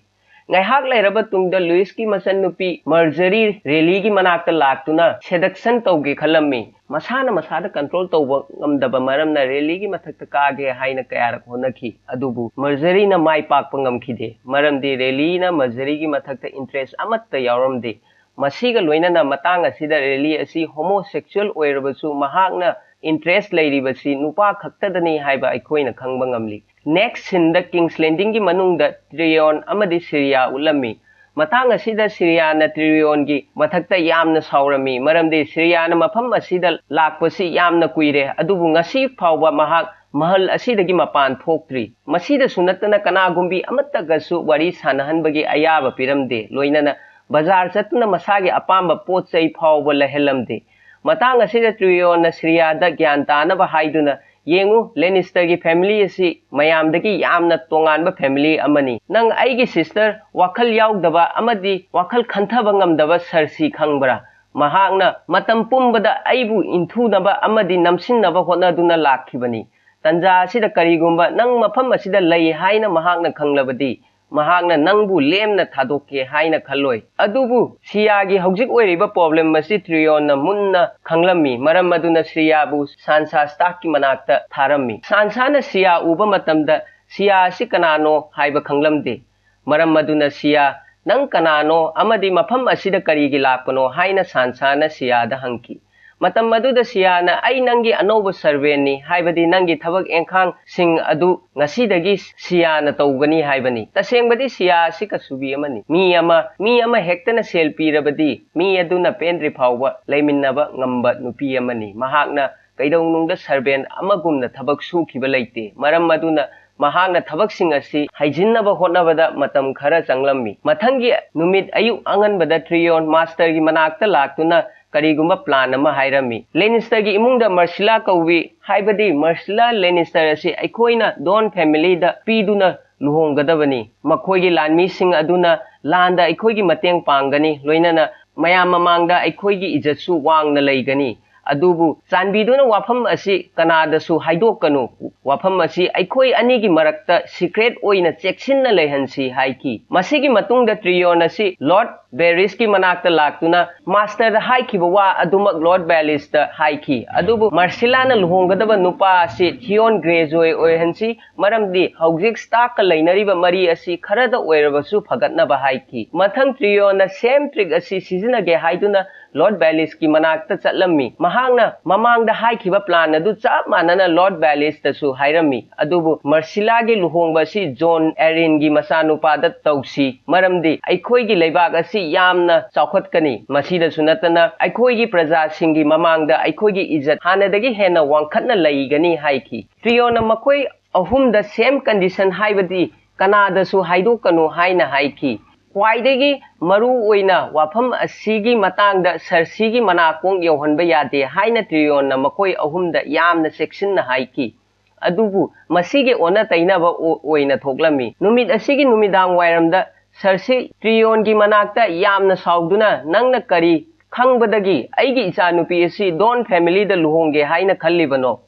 ꯉꯥꯏꯍꯥꯛ ꯂꯩꯔꯕ ꯇꯨꯡꯗ ꯂꯨꯏꯁꯀꯤ ꯃꯆꯟꯅꯨꯄꯤ ꯃꯔꯖꯔꯤ ꯔꯦꯂꯤꯒꯤ ꯃꯅꯥꯛꯇ ꯂꯥꯛꯇꯨꯅ ꯁꯦꯗꯛꯁꯟ ꯇꯧꯒꯦ ꯈꯜꯂꯝꯃꯤ꯫ ꯃꯁꯥꯅ ꯃꯁꯥꯗ ꯀꯟꯇ꯭ꯔꯣꯜ ꯇꯧꯕ ꯉꯝꯗꯕ ꯃꯔꯝꯅ ꯔꯦꯂꯤꯒꯤ ꯃꯊꯛꯇ ꯀꯥꯒꯦ ꯍꯥꯏꯅ ꯀꯌꯥꯔꯛ ꯍꯣꯠꯅꯈꯤ꯫ ꯑꯗꯨꯕꯨ ꯃꯔꯖꯔꯤꯅ ꯃꯥꯏ ꯄꯥꯛꯄ ꯉꯝꯈꯤꯗꯦ, ꯃꯔꯝꯗꯤ ꯔꯦꯂꯤꯅ ꯃꯔꯖꯔꯤꯒꯤ ꯃꯊꯛꯇ ꯏꯟꯇꯔꯦꯁ ꯑꯃꯠꯇ ꯌꯥꯎꯔꯝꯗꯦ꯫ ꯃꯁꯤꯒ ꯂꯣꯏꯅꯅ ꯃꯇꯥꯡ ꯑꯁꯤꯗ ꯔꯦꯂꯤ ꯑꯁꯤ ꯍꯣꯃꯣꯁꯦꯛꯁꯨꯑꯦꯜ ꯑꯣꯏꯔꯕꯁꯨ ꯃꯍꯥꯛꯅ ꯏꯟꯇꯔꯦꯁ ꯂꯩꯔꯤꯕꯁꯤ ꯅꯨꯄꯥ ꯈꯛꯇꯗꯅꯤ ꯍꯥꯏꯕ ꯑꯩꯈꯣꯏꯅ ꯈꯪꯕ ꯉꯝꯂꯤ꯫ ꯅꯦꯛꯁ ꯁꯤꯟꯗ ꯀꯤꯡꯁ ꯂꯦꯟꯗꯤꯡꯒꯤ ꯃꯅꯨꯡꯗ ꯇ꯭ꯔꯤꯌꯣꯟ ꯑꯃꯗꯤ ꯁꯤꯔꯤꯌꯥ ꯎꯠꯂꯝꯃꯤ꯫ ꯃꯇꯥꯡ ꯑꯁꯤꯗ ꯁꯤꯔꯤꯌꯥꯅ ꯇ꯭ꯔꯤꯌꯣꯟꯒꯤ ꯃꯊꯛꯇ ꯌꯥꯝꯅ ꯁꯥꯎꯔꯝꯃꯤ, ꯃꯔꯝꯗꯤ ꯁꯤꯔꯤꯌꯥꯅ ꯃꯐꯝ ꯑꯁꯤꯗ ꯂꯥꯛꯄꯁꯤ ꯌꯥꯝꯅ ꯀꯨꯏꯔꯦ, ꯑꯗꯨꯕꯨ ꯉꯁꯤ ꯐꯥꯎꯕ ꯃꯍꯥꯛ ꯃꯍꯜ ꯑꯁꯤꯗꯒꯤ ꯃꯄꯥꯟ ꯊꯣꯛꯇ꯭ꯔꯤ꯫ ꯃꯁꯤꯗꯁꯨ ꯅꯠꯇꯅ ꯀꯅꯥꯒꯨꯝꯕꯤ ꯑꯃꯠꯇꯒꯁꯨ ꯋꯥꯔꯤ ꯁꯥꯟꯅꯍꯟꯕꯒꯤ ꯑꯌꯥꯕ ꯄꯤꯔꯝꯗꯦ, ꯂꯣꯏꯅꯅ ꯕꯖꯥꯔ ꯆꯠꯇꯨꯅ ꯃꯁꯥꯒꯤ ꯑꯄꯥꯝꯕ ꯄꯣꯠ ꯆꯩ ꯐꯥꯎꯕ ꯂꯩꯍꯜꯂꯝꯗꯦ꯫ ꯃꯇꯥꯡ ꯑꯁꯤꯗ ꯇ꯭ꯔꯤꯌꯣꯟꯅ ꯁꯤꯔꯤꯌꯥꯗ ꯒ꯭ꯌꯥꯟ ꯇꯥꯅꯕ ꯍꯥꯏꯗꯨꯅ, "ꯌꯦꯡꯉꯨ, ꯂꯦꯅꯤꯁꯇꯔꯒꯤ ꯐꯦꯃꯤꯂꯤ ꯑꯁꯤ ꯃꯌꯥꯝꯗꯒꯤ ꯌꯥꯝꯅ ꯇꯣꯉꯥꯟꯕ ꯐꯦꯃꯤꯂꯤ ꯑꯃꯅꯤ꯫ ꯅꯪ ꯑꯩꯒꯤ ꯁꯤꯁꯇꯔ ꯋꯥꯈꯜ ꯌꯥꯎꯗꯕ ꯑꯃꯗꯤ ꯋꯥꯈꯜ ꯈꯟꯊꯕ ꯉꯝꯗꯕ ꯁꯔꯁꯤ ꯈꯪꯕ꯭ꯔꯥ? ꯃꯍꯥꯛꯅ ꯃꯇꯝ ꯄꯨꯝꯕꯗ ꯑꯩꯕꯨ ꯏꯟꯊꯨꯅꯕ ꯑꯃꯗꯤ ꯅꯝꯁꯤꯟꯅꯕ ꯍꯣꯠꯅꯗꯨꯅ ꯂꯥꯛꯈꯤꯕꯅꯤ꯫ ꯇꯟꯖꯥ ꯑꯁꯤꯗ ꯀꯔꯤꯒꯨꯝꯕ ꯅꯪ ꯃꯐꯝ ꯑꯁꯤꯗ ꯂꯩ ꯍꯥꯏꯅ ꯃꯍꯥꯛꯅ ꯈꯪꯂꯕꯗꯤ, ꯃꯍꯥꯛꯅ ꯅꯪꯕꯨ ꯂꯦꯝꯅ ꯊꯥꯗꯣꯛꯀꯦ ꯍꯥꯏꯅ ꯈꯜꯂꯣꯏ"꯫ ꯑꯗꯨꯕꯨ ꯁꯤꯌꯥꯒꯤ ꯍꯧꯖꯤꯛ ꯑꯣꯏꯔꯤꯕ ꯄ꯭ꯔꯣꯕ꯭ꯂꯦꯝ ꯑꯁꯤ ꯇ꯭ꯔꯤꯌꯣꯟꯅ ꯃꯨꯟꯅ ꯈꯪꯂꯝꯃꯤ꯫ ꯃꯔꯝ ꯑꯗꯨꯅ ꯁꯤꯌꯥꯕꯨ ꯁꯥꯟꯁꯥ ꯁ꯭ꯇꯥꯔꯛꯀꯤ ꯃꯅꯥꯛꯇ ꯊꯥꯔꯝꯃꯤ꯫ ꯁꯥꯟꯁꯥꯅ ꯁꯤꯌꯥ ꯎꯕ ꯃꯇꯝꯗ ꯁꯤꯌꯥ ꯑꯁꯤ ꯀꯅꯥꯅꯣ ꯍꯥꯏꯕ ꯈꯪꯂꯝꯗꯦ꯫ ꯃꯔꯝ ꯑꯗꯨꯅ ꯁꯤꯌꯥ, "ꯅꯪ ꯀꯅꯥꯅꯣ ꯑꯃꯗꯤ ꯃꯐꯝ ꯑꯁꯤꯗ ꯀꯔꯤꯒꯤ ꯂꯥꯛꯄꯅꯣ?" ꯍꯥꯏꯅ ꯁꯥꯟꯁꯥꯅ ꯁꯤꯌꯥꯗ ꯍꯪꯈꯤ꯫ ꯃꯇꯝ ꯑꯗꯨꯗ ꯁꯤꯌꯥꯅ, "ꯑꯩ ꯅꯪꯒꯤ ꯑꯅꯧꯕ ꯁꯔꯚꯦꯟꯅꯤ", ꯍꯥꯏꯕꯗꯤ ꯅꯪꯒꯤ ꯊꯕꯛ ꯏꯪꯈꯥꯡꯁꯤꯡ ꯑꯗꯨ ꯉꯁꯤꯗꯒꯤ ꯁꯤꯌꯥꯅ ꯇꯧꯒꯅꯤ ꯍꯥꯏꯕꯅꯤ꯫ ꯇꯁꯦꯡꯕꯗꯤ ꯁꯤꯌꯥ ꯑꯁꯤ ꯀꯁꯨꯕꯤ ꯑꯃꯅꯤ꯫ ꯃꯤ ꯑꯃ, ꯃꯤ ꯑꯃ ꯍꯦꯛꯇꯅ ꯁꯦꯜ ꯄꯤꯔꯕꯗꯤ ꯃꯤ ꯑꯗꯨꯅ ꯄꯦꯟꯗ꯭ꯔꯤ ꯐꯥꯎꯕ ꯂꯩꯃꯤꯟꯅꯕ ꯉꯝꯕ ꯅꯨꯄꯤ ꯑꯃꯅꯤ꯫ ꯃꯍꯥꯛꯅ ꯀꯩꯗꯧꯅꯨꯡꯗ servant ꯑꯃꯒꯨꯝꯅ ꯊꯕꯛ ꯁꯨꯈꯤꯕ ꯂꯩꯇꯦ꯫ ꯃꯔꯝ ꯑꯗꯨꯅ ꯃꯍꯥꯛꯅ ꯊꯕꯛꯁꯤꯡ ꯑꯁꯤ ꯍꯩꯖꯤꯟꯅꯕ ꯍꯣꯠꯅꯕꯗ ꯃꯇꯝ ꯈꯔ ꯆꯪꯂꯝꯃꯤ꯫ ꯃꯊꯪꯒꯤ ꯅꯨꯃꯤꯠ ꯑꯌꯨꯛ ꯑꯉꯟꯕꯗ ꯇ꯭ꯔꯤꯌꯣꯟ ꯃꯥꯁꯇꯔꯒꯤ ꯃꯅꯥꯛꯇ ꯂꯥꯛꯇꯨꯅ ꯀꯔꯤꯒꯨꯝꯕ plan ꯑꯃ ꯍꯥꯏꯔꯝꯃꯤ꯫ ꯂꯦꯅꯤꯁꯇꯔꯒꯤ ꯏꯃꯨꯡꯗ ꯃꯔꯁꯤꯂꯥ ꯀꯧꯏ, ꯍꯥꯏꯕꯗꯤ ꯃꯔꯁꯤꯂꯥ ꯂꯦꯅꯤꯁꯇꯔ ꯑꯁꯤ ꯑꯩꯈꯣꯏꯅ ꯗꯣꯟ familyꯗ ꯄꯤꯗꯨꯅ ꯂꯨꯍꯣꯡꯒꯗꯕꯅꯤ꯫ ꯃꯈꯣꯏꯒꯤ ꯂꯥꯟꯃꯤꯁꯤꯡ ꯑꯗꯨꯅ ꯂꯥꯟꯗ ꯑꯩꯈꯣꯏꯒꯤ ꯃꯇꯦꯡ ꯄꯥꯡꯒꯅꯤ, ꯂꯣꯏꯅꯅ ꯃꯌꯥꯝ ꯃꯃꯥꯡꯗ ꯑꯩꯈꯣꯏꯒꯤ ꯏꯖꯠꯁꯨ ꯋꯥꯡꯅ ꯂꯩꯒꯅꯤ꯫ ꯑꯗꯨꯕꯨ ꯆꯥꯟꯕꯤꯗꯨꯅ ꯋꯥꯐꯝ ꯑꯁꯤ ꯀꯅꯥꯗꯁꯨ ꯍꯥꯏꯗꯣꯛꯀꯅꯨ꯫ ꯋꯥꯐꯝ ꯑꯁꯤ ꯑꯩꯈꯣꯏ ꯑꯅꯤꯒꯤ ꯃꯔꯛꯇ secret ꯑꯣꯏꯅ ꯆꯦꯛꯁꯤꯟꯅ ꯂꯩꯍꯟꯁꯤ ꯍꯥꯏꯈꯤ꯫ ꯃꯁꯤꯒꯤ ꯃꯇꯨꯡꯗ ꯇ꯭ꯔꯤꯌꯣꯟ ꯑꯁꯤ ꯂꯣꯔꯗ ꯕꯦꯔꯤꯁꯀꯤ ꯃꯅꯥꯛꯇ ꯂꯥꯛꯇꯨꯅ ꯃꯥꯁꯇꯔꯗ ꯍꯥꯏꯈꯤꯕ ꯋꯥ ꯑꯗꯨꯃꯛ ꯂꯣꯔꯗ ꯕꯦꯂꯤꯁꯇ ꯍꯥꯏꯈꯤ꯫ ꯑꯗꯨꯕꯨ ꯃꯔꯁꯤꯂꯥꯅ ꯂꯨꯍꯣꯡꯒꯗꯕ ꯅꯨꯄꯥ ꯑꯁꯤ ꯊꯤꯌꯣꯟ ꯒ꯭ꯔꯦꯖꯣꯏ ꯑꯣꯏꯍꯟꯁꯤ, ꯃꯔꯝꯗꯤ ꯍꯧꯖꯤꯛ ꯁ꯭ꯇꯥꯔꯛꯀ ꯂꯩꯅꯔꯤꯕ ꯃꯔꯤ ꯑꯁꯤ ꯈꯔꯗ ꯑꯣꯏꯔꯕꯁꯨ ꯐꯒꯠꯅꯕ ꯍꯥꯏꯈꯤ꯫ ꯃꯊꯪ ꯇ꯭ꯔꯤꯌꯣꯟꯅ same trick ꯑꯁꯤ ꯁꯤꯖꯤꯟꯅꯒꯦ ꯍꯥꯏꯗꯨꯅ ꯂꯣꯔꯗ ꯕꯦꯂꯤꯁꯀꯤ ꯃꯅꯥꯛꯇ ꯆꯠꯂꯝꯃꯤ꯫ ꯃꯍꯥꯛꯅ ꯃꯃꯥꯡꯗ ꯍꯥꯏꯈꯤꯕ plan ꯑꯗꯨ ꯆꯞ ꯃꯥꯟꯅꯅ ꯂꯣꯔꯗ ꯕꯦꯂꯤꯁꯇꯁꯨ ꯍꯥꯏꯔꯝꯃꯤ꯫ ꯑꯗꯨꯕꯨ ꯃꯔꯁꯤꯂꯥꯒꯤ ꯂꯨꯍꯣꯡꯕ ꯑꯁꯤ ꯖꯣꯟ ꯑꯦꯔꯤꯟꯒꯤ ꯃꯆꯥꯅꯨꯄꯥꯗ ꯇꯧꯁꯤ, ꯃꯔꯝꯗꯤ ꯑꯩꯈꯣꯏꯒꯤ ꯂꯩꯕꯥꯛ ꯑꯁꯤ ꯌꯥꯝꯅ ꯆꯥꯎꯈꯠꯀꯅꯤ꯫ ꯃꯁꯤꯗꯁꯨ ꯅꯠꯇꯅ ꯑꯩꯈꯣꯏꯒꯤ ꯄ꯭ꯔꯖꯥꯁꯤꯡꯒꯤ ꯃꯃꯥꯡꯗ ꯑꯩꯈꯣꯏꯒꯤ ꯏꯖꯠ ꯍꯥꯟꯅꯗꯒꯤ ꯍꯦꯟꯅ ꯋꯥꯡꯈꯠꯅ ꯂꯩꯒꯅꯤ ꯍꯥꯏꯈꯤ꯫ ꯇ꯭ꯔꯤꯌꯣꯅ ꯃꯈꯣꯏ ꯑꯍꯨꯝꯗ same condition, ꯍꯥꯏꯕꯗꯤ ꯀꯅꯥꯗꯁꯨ ꯍꯥꯏꯗꯣꯛꯀꯅꯨ ꯍꯥꯏꯅ ꯍꯥꯏꯈꯤ꯫ ꯈ꯭ꯋꯥꯏꯗꯒꯤ ꯃꯔꯨ ꯑꯣꯏꯅ ꯋꯥꯐꯝ ꯑꯁꯤꯒꯤ ꯃꯇꯥꯡꯗ ꯁꯔꯁꯤꯒꯤ ꯃꯅꯥꯀꯣꯡ ꯌꯧꯍꯟꯕ ꯌꯥꯗꯦ ꯍꯥꯏꯅ ꯇ꯭ꯔꯤꯌꯣꯟꯅ ꯃꯈꯣꯏ ꯑꯍꯨꯝꯗ ꯌꯥꯝꯅ ꯆꯦꯛꯁꯤꯟꯅ ꯍꯥꯏꯈꯤ꯫ ꯑꯗꯨꯕꯨ ꯃꯁꯤꯒꯤ ꯑꯣꯟꯅ ꯇꯩꯅꯕ ꯑꯣ-, ꯑꯣꯏꯅ ꯊꯣꯛꯂꯝꯃꯤ꯫ ꯅꯨꯃꯤꯠ ꯑꯁꯤꯒꯤ ꯅꯨꯃꯤꯗꯥꯡ ꯋꯥꯏꯔꯝꯗ ꯁꯔꯁꯤ ꯇ꯭ꯔꯤꯌꯣꯟꯒꯤ ꯃꯅꯥꯛꯇ ꯌꯥꯝꯅ ꯁꯥꯎꯗꯨꯅ, "ꯅꯪꯅ ꯀꯔꯤ ꯈꯪꯕꯗꯒꯤ ꯑꯩꯒꯤ ꯏꯆꯥꯅꯨꯄꯤ ꯑꯁꯤ ꯗꯣꯟ familyꯗ ꯂꯨꯍꯣꯡꯒꯦ ꯍꯥꯏꯅ ꯈꯜꯂꯤꯕꯅꯣ?"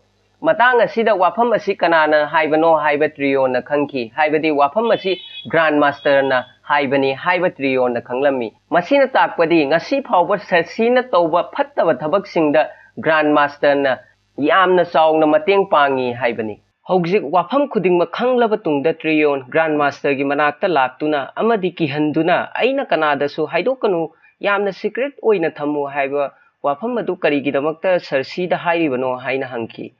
ꯃꯇꯥꯡ ꯑꯁꯤꯗ ꯋꯥꯐꯝ ꯑꯁꯤ ꯀꯅꯥꯅ ꯍꯥꯏꯕꯅꯣ ꯍꯥꯏꯕ ꯇ꯭ꯔꯤꯌꯣꯟꯅ ꯈꯪꯈꯤ, ꯍꯥꯏꯕꯗꯤ ꯋꯥꯐꯝ ꯑꯁꯤ ꯒ꯭ꯔꯥꯟ ꯃꯥꯁꯇꯔꯅ ꯍꯥꯏꯕꯅꯤ ꯍꯥꯏꯕ ꯇ꯭ꯔꯤꯌꯣꯟꯅ ꯈꯪꯂꯝꯃꯤ꯫ ꯃꯁꯤꯅ ꯇꯥꯛꯄꯗꯤ ꯉꯁꯤ ꯐꯥꯎꯕ ꯁꯔꯁꯤꯅ ꯇꯧꯕ ꯐꯠꯇꯕ ꯊꯕꯛꯁꯤꯡꯗ ꯒ꯭ꯔꯥꯟ ꯃꯥꯁꯇꯔꯅ ꯌꯥꯝꯅ ꯆꯥꯎꯅ ꯃꯇꯦꯡ ꯄꯥꯡꯉꯤ ꯍꯥꯏꯕꯅꯤ꯫ ꯍꯧꯖꯤꯛ ꯋꯥꯐꯝ ꯈꯨꯗꯤꯡꯃꯛ ꯈꯪꯂꯕ ꯇꯨꯡꯗ ꯇ꯭ꯔꯤꯌꯣꯟ ꯒ꯭ꯔꯥꯟ ꯃꯥꯁꯇꯔꯒꯤ ꯃꯅꯥꯛꯇ ꯂꯥꯛꯇꯨꯅ ꯑꯃꯗꯤ ꯀꯤꯍꯟꯗꯨꯅ, "ꯑꯩꯅ ꯀꯅꯥꯗꯁꯨ ꯍꯥꯏꯗꯣꯛꯀꯅꯨ, ꯌꯥꯝꯅ secret ꯑꯣꯏꯅ ꯊꯝꯃꯨ ꯍꯥꯏꯕ ꯋꯥꯐꯝ ꯑꯗꯨ ꯀꯔꯤꯒꯤꯗꯃꯛꯇ ꯁꯔꯁꯤꯗ ꯍꯥꯏꯔꯤꯕꯅꯣ?" ꯍꯥꯏꯅ ꯍꯪꯈꯤ꯫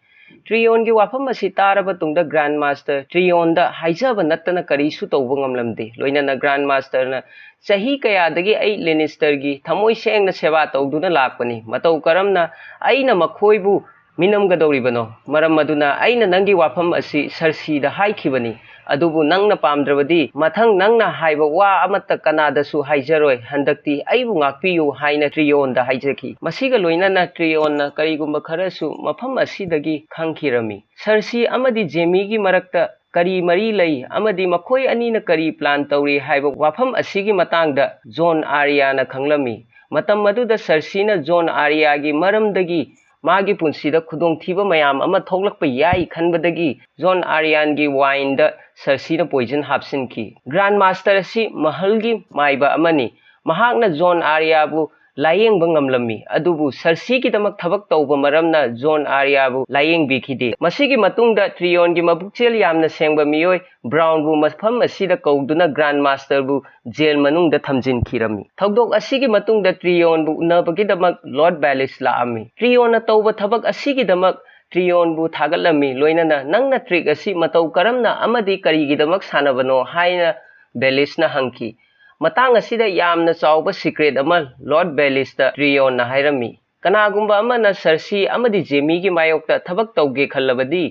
ꯇ꯭ꯔꯤꯌꯣꯟꯒꯤ ꯋꯥꯐꯝ ꯑꯁꯤ ꯇꯥꯔꯕ ꯇꯨꯡꯗ ꯒ꯭ꯔꯥꯟ ꯃꯥꯁꯇꯔ ꯇ꯭ꯔꯤꯌꯣꯟꯗ ꯍꯥꯏꯖꯕ ꯅꯠꯇꯅ ꯀꯔꯤꯁꯨ ꯇꯧꯕ ꯉꯝꯂꯝꯗꯦ꯫ ꯂꯣꯏꯅꯅ ꯒ꯭ꯔꯥꯟ ꯃꯥꯁꯇꯔꯅ, "ꯆꯍꯤ ꯀꯌꯥꯗꯒꯤ ꯑꯩ ꯂꯦꯅꯤꯁꯇꯔꯒꯤ ꯊꯃꯣꯏ ꯁꯦꯡꯅ ꯁꯦꯕꯥ ꯇꯧꯗꯨꯅ ꯂꯥꯛꯄꯅꯤ꯫ ꯃꯇꯧ ꯀꯔꯝꯅ ꯑꯩꯅ ꯃꯈꯣꯏꯕꯨ ꯃꯤꯅꯝꯒꯗꯧꯔꯤꯕꯅꯣ? ꯃꯔꯝ ꯑꯗꯨꯅ ꯑꯩꯅ ꯅꯪꯒꯤ ꯋꯥꯐꯝ ꯑꯁꯤ ꯁꯔꯁꯤꯗ ꯍꯥꯏꯈꯤꯕꯅꯤ꯫ ꯑꯗꯨꯕꯨ ꯅꯪꯅ ꯄꯥꯝꯗ꯭ꯔꯕꯗꯤ ꯃꯊꯪ ꯅꯪꯅ ꯍꯥꯏꯕ ꯋꯥ ꯑꯃꯠꯇ ꯀꯅꯥꯗꯁꯨ ꯍꯥꯏꯖꯔꯣꯏ꯫ ꯍꯟꯗꯛꯇꯤ ꯑꯩꯕꯨ ꯉꯥꯛꯄꯤꯌꯨ ꯍꯥꯏꯅ ꯇ꯭ꯔꯤꯌꯣꯟꯗ ꯍꯥꯏꯖꯈꯤ꯫ ꯃꯁꯤꯒ ꯂꯣꯏꯅꯅ ꯇ꯭ꯔꯤꯌꯣꯟꯅ ꯀꯔꯤꯒꯨꯝꯕ ꯈꯔꯁꯨ ꯃꯐꯝ ꯑꯁꯤꯗꯒꯤ ꯈꯪꯈꯤꯔꯝꯃꯤ꯫ ꯁꯔꯁꯤ ꯑꯃꯗꯤ ꯖꯦꯃꯤꯒꯤ ꯃꯔꯛꯇ ꯀꯔꯤ ꯃꯔꯤ ꯂꯩ ꯑꯃꯗꯤ ꯃꯈꯣꯏ ꯑꯅꯤꯅ ꯀꯔꯤ ꯄ꯭ꯂꯥꯟ ꯇꯧꯔꯤ ꯍꯥꯏꯕ ꯋꯥꯐꯝ ꯑꯁꯤꯒꯤ ꯃꯇꯥꯡꯗ ꯖꯣꯟ ꯑꯥꯔꯤꯌꯥꯅ ꯈꯪꯂꯝꯃꯤ꯫ ꯃꯇꯝ ꯑꯗꯨꯗ ꯁꯔꯁꯤꯅ ꯖꯣꯟ ꯑꯥꯔꯤꯌꯥꯒꯤ ꯃꯔꯝꯗꯒꯤ ꯃꯥꯒꯤ ꯄꯨꯟꯁꯤꯗ ꯈꯨꯗꯣꯡꯊꯤꯕ ꯃꯌꯥꯝ ꯑꯃ ꯊꯣꯛꯂꯛꯄ ꯌꯥꯏ ꯈꯟꯕꯗꯒꯤ ꯖꯣꯟ ꯑꯥꯔꯤꯌꯥꯟꯒꯤ ꯋꯥꯏꯟꯗ ꯁꯔꯁꯤꯅ ꯄꯣꯏꯖꯟ ꯍꯥꯞꯆꯤꯟꯈꯤ꯫ ꯒ꯭ꯔꯥꯟ ꯃꯥꯁꯇꯔ ꯑꯁꯤ ꯃꯍꯜꯒꯤ ꯃꯥꯏꯕ ꯑꯃꯅꯤ꯫ ꯃꯍꯥꯛꯅ ꯖꯣꯟ ꯑꯥꯔꯤꯌꯥꯕꯨ ꯂꯥꯌꯦꯡꯕ ꯉꯝꯂꯝꯃꯤ, ꯑꯗꯨꯕꯨ ꯁꯔꯁꯤꯒꯤꯗꯃꯛ ꯊꯕꯛ ꯇꯧꯕ ꯃꯔꯝꯅ ꯖꯣꯟ ꯑꯥꯔꯤꯌꯥꯕꯨ ꯂꯥꯌꯦꯡꯕꯤꯈꯤꯗꯦ꯫ ꯃꯁꯤꯒꯤ ꯃꯇꯨꯡꯗ ꯇ꯭ꯔꯤꯌꯣꯟꯒꯤ ꯃꯄꯨꯛꯆꯦꯜ ꯌꯥꯝꯅ ꯁꯦꯡꯕ ꯃꯤꯑꯣꯏ ꯕ꯭ꯔꯥꯎꯟꯕꯨ ꯃꯐꯝ ꯑꯁꯤꯗ ꯀꯧꯗꯨꯅ ꯒ꯭ꯔꯥꯟ ꯃꯥꯁꯇꯔꯕꯨ ꯖꯦꯜ ꯃꯅꯨꯡꯗ ꯊꯝꯖꯤꯟꯈꯤꯔꯝꯃꯤ꯫ ꯊꯧꯗꯣꯛ ꯑꯁꯤꯒꯤ ꯃꯇꯨꯡꯗ ꯇ꯭ꯔꯤꯌꯣꯟꯕꯨ ꯎꯅꯕꯒꯤꯗꯃꯛ ꯂꯣꯔꯗ ꯕꯦꯂꯤꯁ ꯂꯥꯛꯑꯝꯃꯤ꯫ ꯇ꯭ꯔꯤꯌꯣꯟꯅ ꯇꯧꯕ ꯊꯕꯛ ꯑꯁꯤꯒꯤꯗꯃꯛ ꯇ꯭ꯔꯤꯌꯣꯟꯕꯨ ꯊꯥꯒꯠꯂꯝꯃꯤ, ꯂꯣꯏꯅꯅ "ꯅꯪꯅ ꯇ꯭ꯔꯤꯛ ꯑꯁꯤ ꯃꯇꯧ ꯀꯔꯝꯅ ꯑꯃꯗꯤ ꯀꯔꯤꯒꯤꯗꯃꯛ ꯁꯥꯟꯅꯕꯅꯣ?" ꯍꯥꯏꯅ ꯕꯦꯂꯤꯁꯅ ꯍꯪꯈꯤ꯫ ꯃꯇꯥꯡ ꯑꯁꯤꯗ ꯌꯥꯝꯅ ꯆꯥꯎꯕ ꯁꯤꯀ꯭ꯔꯦꯠ ꯑꯃ ꯂꯣꯔꯗ ꯕꯦꯂꯤꯁꯇ ꯇ꯭ꯔꯤꯌꯣꯟꯅ ꯍꯥꯏꯔꯝꯃꯤ꯫ ꯀꯅꯥꯒꯨꯝꯕ ꯑꯃꯅ ꯁꯔꯁꯤ ꯑꯃꯗꯤ ꯖꯦꯃꯤꯒꯤ ꯃꯥꯌꯣꯛꯇ ꯊꯕꯛ ꯇꯧꯒꯦ ꯈꯜꯂꯕꯗꯤ,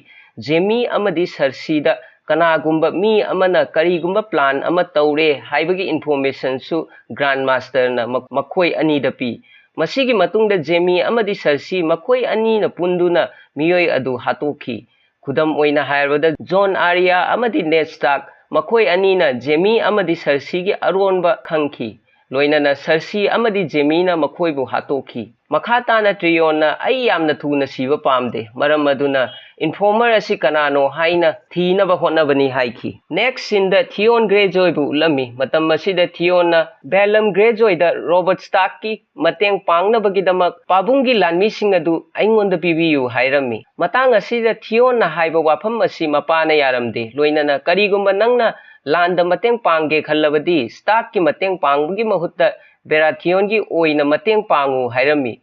ꯖꯦꯃꯤ ꯑꯃꯗꯤ ꯁꯔꯁꯤꯗ ꯀꯅꯥꯒꯨꯝꯕ ꯃꯤ ꯑꯃꯅ ꯀꯔꯤꯒꯨꯝꯕ ꯄ꯭ꯂꯥꯟ ꯑꯃ ꯇꯧꯔꯦ ꯍꯥꯏꯕꯒꯤ ꯏꯟꯐꯣꯔꯃꯦꯁꯟꯁꯨ ꯒ꯭ꯔꯥꯟ ꯃꯥꯁꯇꯔꯅ ꯃ-, ꯃꯈꯣꯏ ꯑꯅꯤꯗ ꯄꯤ꯫ ꯃꯁꯤꯒꯤ ꯃꯇꯨꯡꯗ ꯖꯦꯃꯤ ꯑꯃꯗꯤ ꯁꯔꯁꯤ ꯃꯈꯣꯏ ꯑꯅꯤꯅ ꯄꯨꯟꯗꯨꯅ ꯃꯤꯑꯣꯏ ꯑꯗꯨ ꯍꯥꯠꯇꯣꯛꯈꯤ꯫ ꯈꯨꯗꯝ ꯑꯣꯏꯅ ꯍꯥꯏꯔꯕꯗ, ꯖꯣꯟ ꯑꯥꯔꯤꯌꯥ ꯑꯃꯗꯤ ꯅꯦꯗ ꯁ꯭ꯇꯥꯔꯛ ꯃꯈꯣꯏ ꯑꯅꯤꯅ ꯖꯦꯃꯤ ꯑꯃꯗꯤ ꯁꯔꯁꯤꯒꯤ ꯑꯔꯣꯟꯕ ꯈꯪꯈꯤ꯫ ꯂꯣꯏꯅꯅ ꯁꯔꯁꯤ ꯑꯃꯗꯤ ꯖꯦꯃꯤꯅ ꯃꯈꯣꯏꯕꯨ ꯍꯥꯠꯇꯣꯛꯈꯤ꯫ ꯃꯈꯥ ꯇꯥꯅ ꯇ꯭ꯔꯤꯌꯣꯟꯅ "ꯑꯩ ꯌꯥꯝꯅ ꯊꯨꯅ ꯁꯤꯕ ꯄꯥꯝꯗꯦ, ꯃꯔꯝ ꯑꯗꯨꯅ ꯏꯟꯐꯣꯔꯃꯔ ꯑꯁꯤ ꯀꯅꯥꯅꯣ ꯍꯥꯏꯅ ꯊꯤꯅꯕ ꯍꯣꯠꯅꯕꯅꯤ" ꯍꯥꯏꯈꯤ꯫ ꯅꯦꯛꯁ ꯁꯤꯟꯗ ꯊꯤꯌꯣꯟ ꯒ꯭ꯔꯦꯖꯣꯏꯕꯨ ꯎꯠꯂꯝꯃꯤ꯫ ꯃꯇꯝ ꯑꯁꯤꯗ ꯊꯤꯌꯣꯟꯅ ꯕꯦꯂꯝ ꯒ꯭ꯔꯦꯖꯣꯏꯗ "ꯔꯣꯕꯔꯠ ꯁ꯭ꯇꯥꯔꯛꯀꯤ ꯃꯇꯦꯡ ꯄꯥꯡꯅꯕꯒꯤꯗꯃꯛ ꯄꯥꯕꯨꯡꯒꯤ ꯂꯥꯟꯃꯤꯁꯤꯡ ꯑꯗꯨ ꯑꯩꯉꯣꯟꯗ ꯄꯤꯕꯤꯌꯨ" ꯍꯥꯏꯔꯝꯃꯤ꯫ ꯃꯇꯥꯡ ꯑꯁꯤꯗ ꯊꯤꯌꯣꯟꯅ ꯍꯥꯏꯕ ꯋꯥꯐꯝ ꯑꯁꯤ ꯃꯄꯥꯅ ꯌꯥꯔꯝꯗꯦ꯫ ꯂꯣꯏꯅꯅ "ꯀꯔꯤꯒꯨꯝꯕ ꯅꯪꯅ ꯂꯥꯟꯗ ꯃꯇꯦꯡ ꯄꯥꯡꯒꯦ ꯈꯜꯂꯕꯗꯤ, ꯁ꯭ꯇꯥꯔꯛꯀꯤ ꯃꯇꯦꯡ ꯄꯥꯡꯕꯒꯤ ꯃꯍꯨꯠꯇ ꯕꯦꯔꯥꯊꯤꯌꯣꯟꯒꯤ ꯑꯣꯏꯅ ꯃꯇꯦꯡ ꯄꯥꯡꯉꯨ" ꯍꯥꯏꯔꯝꯃꯤ꯫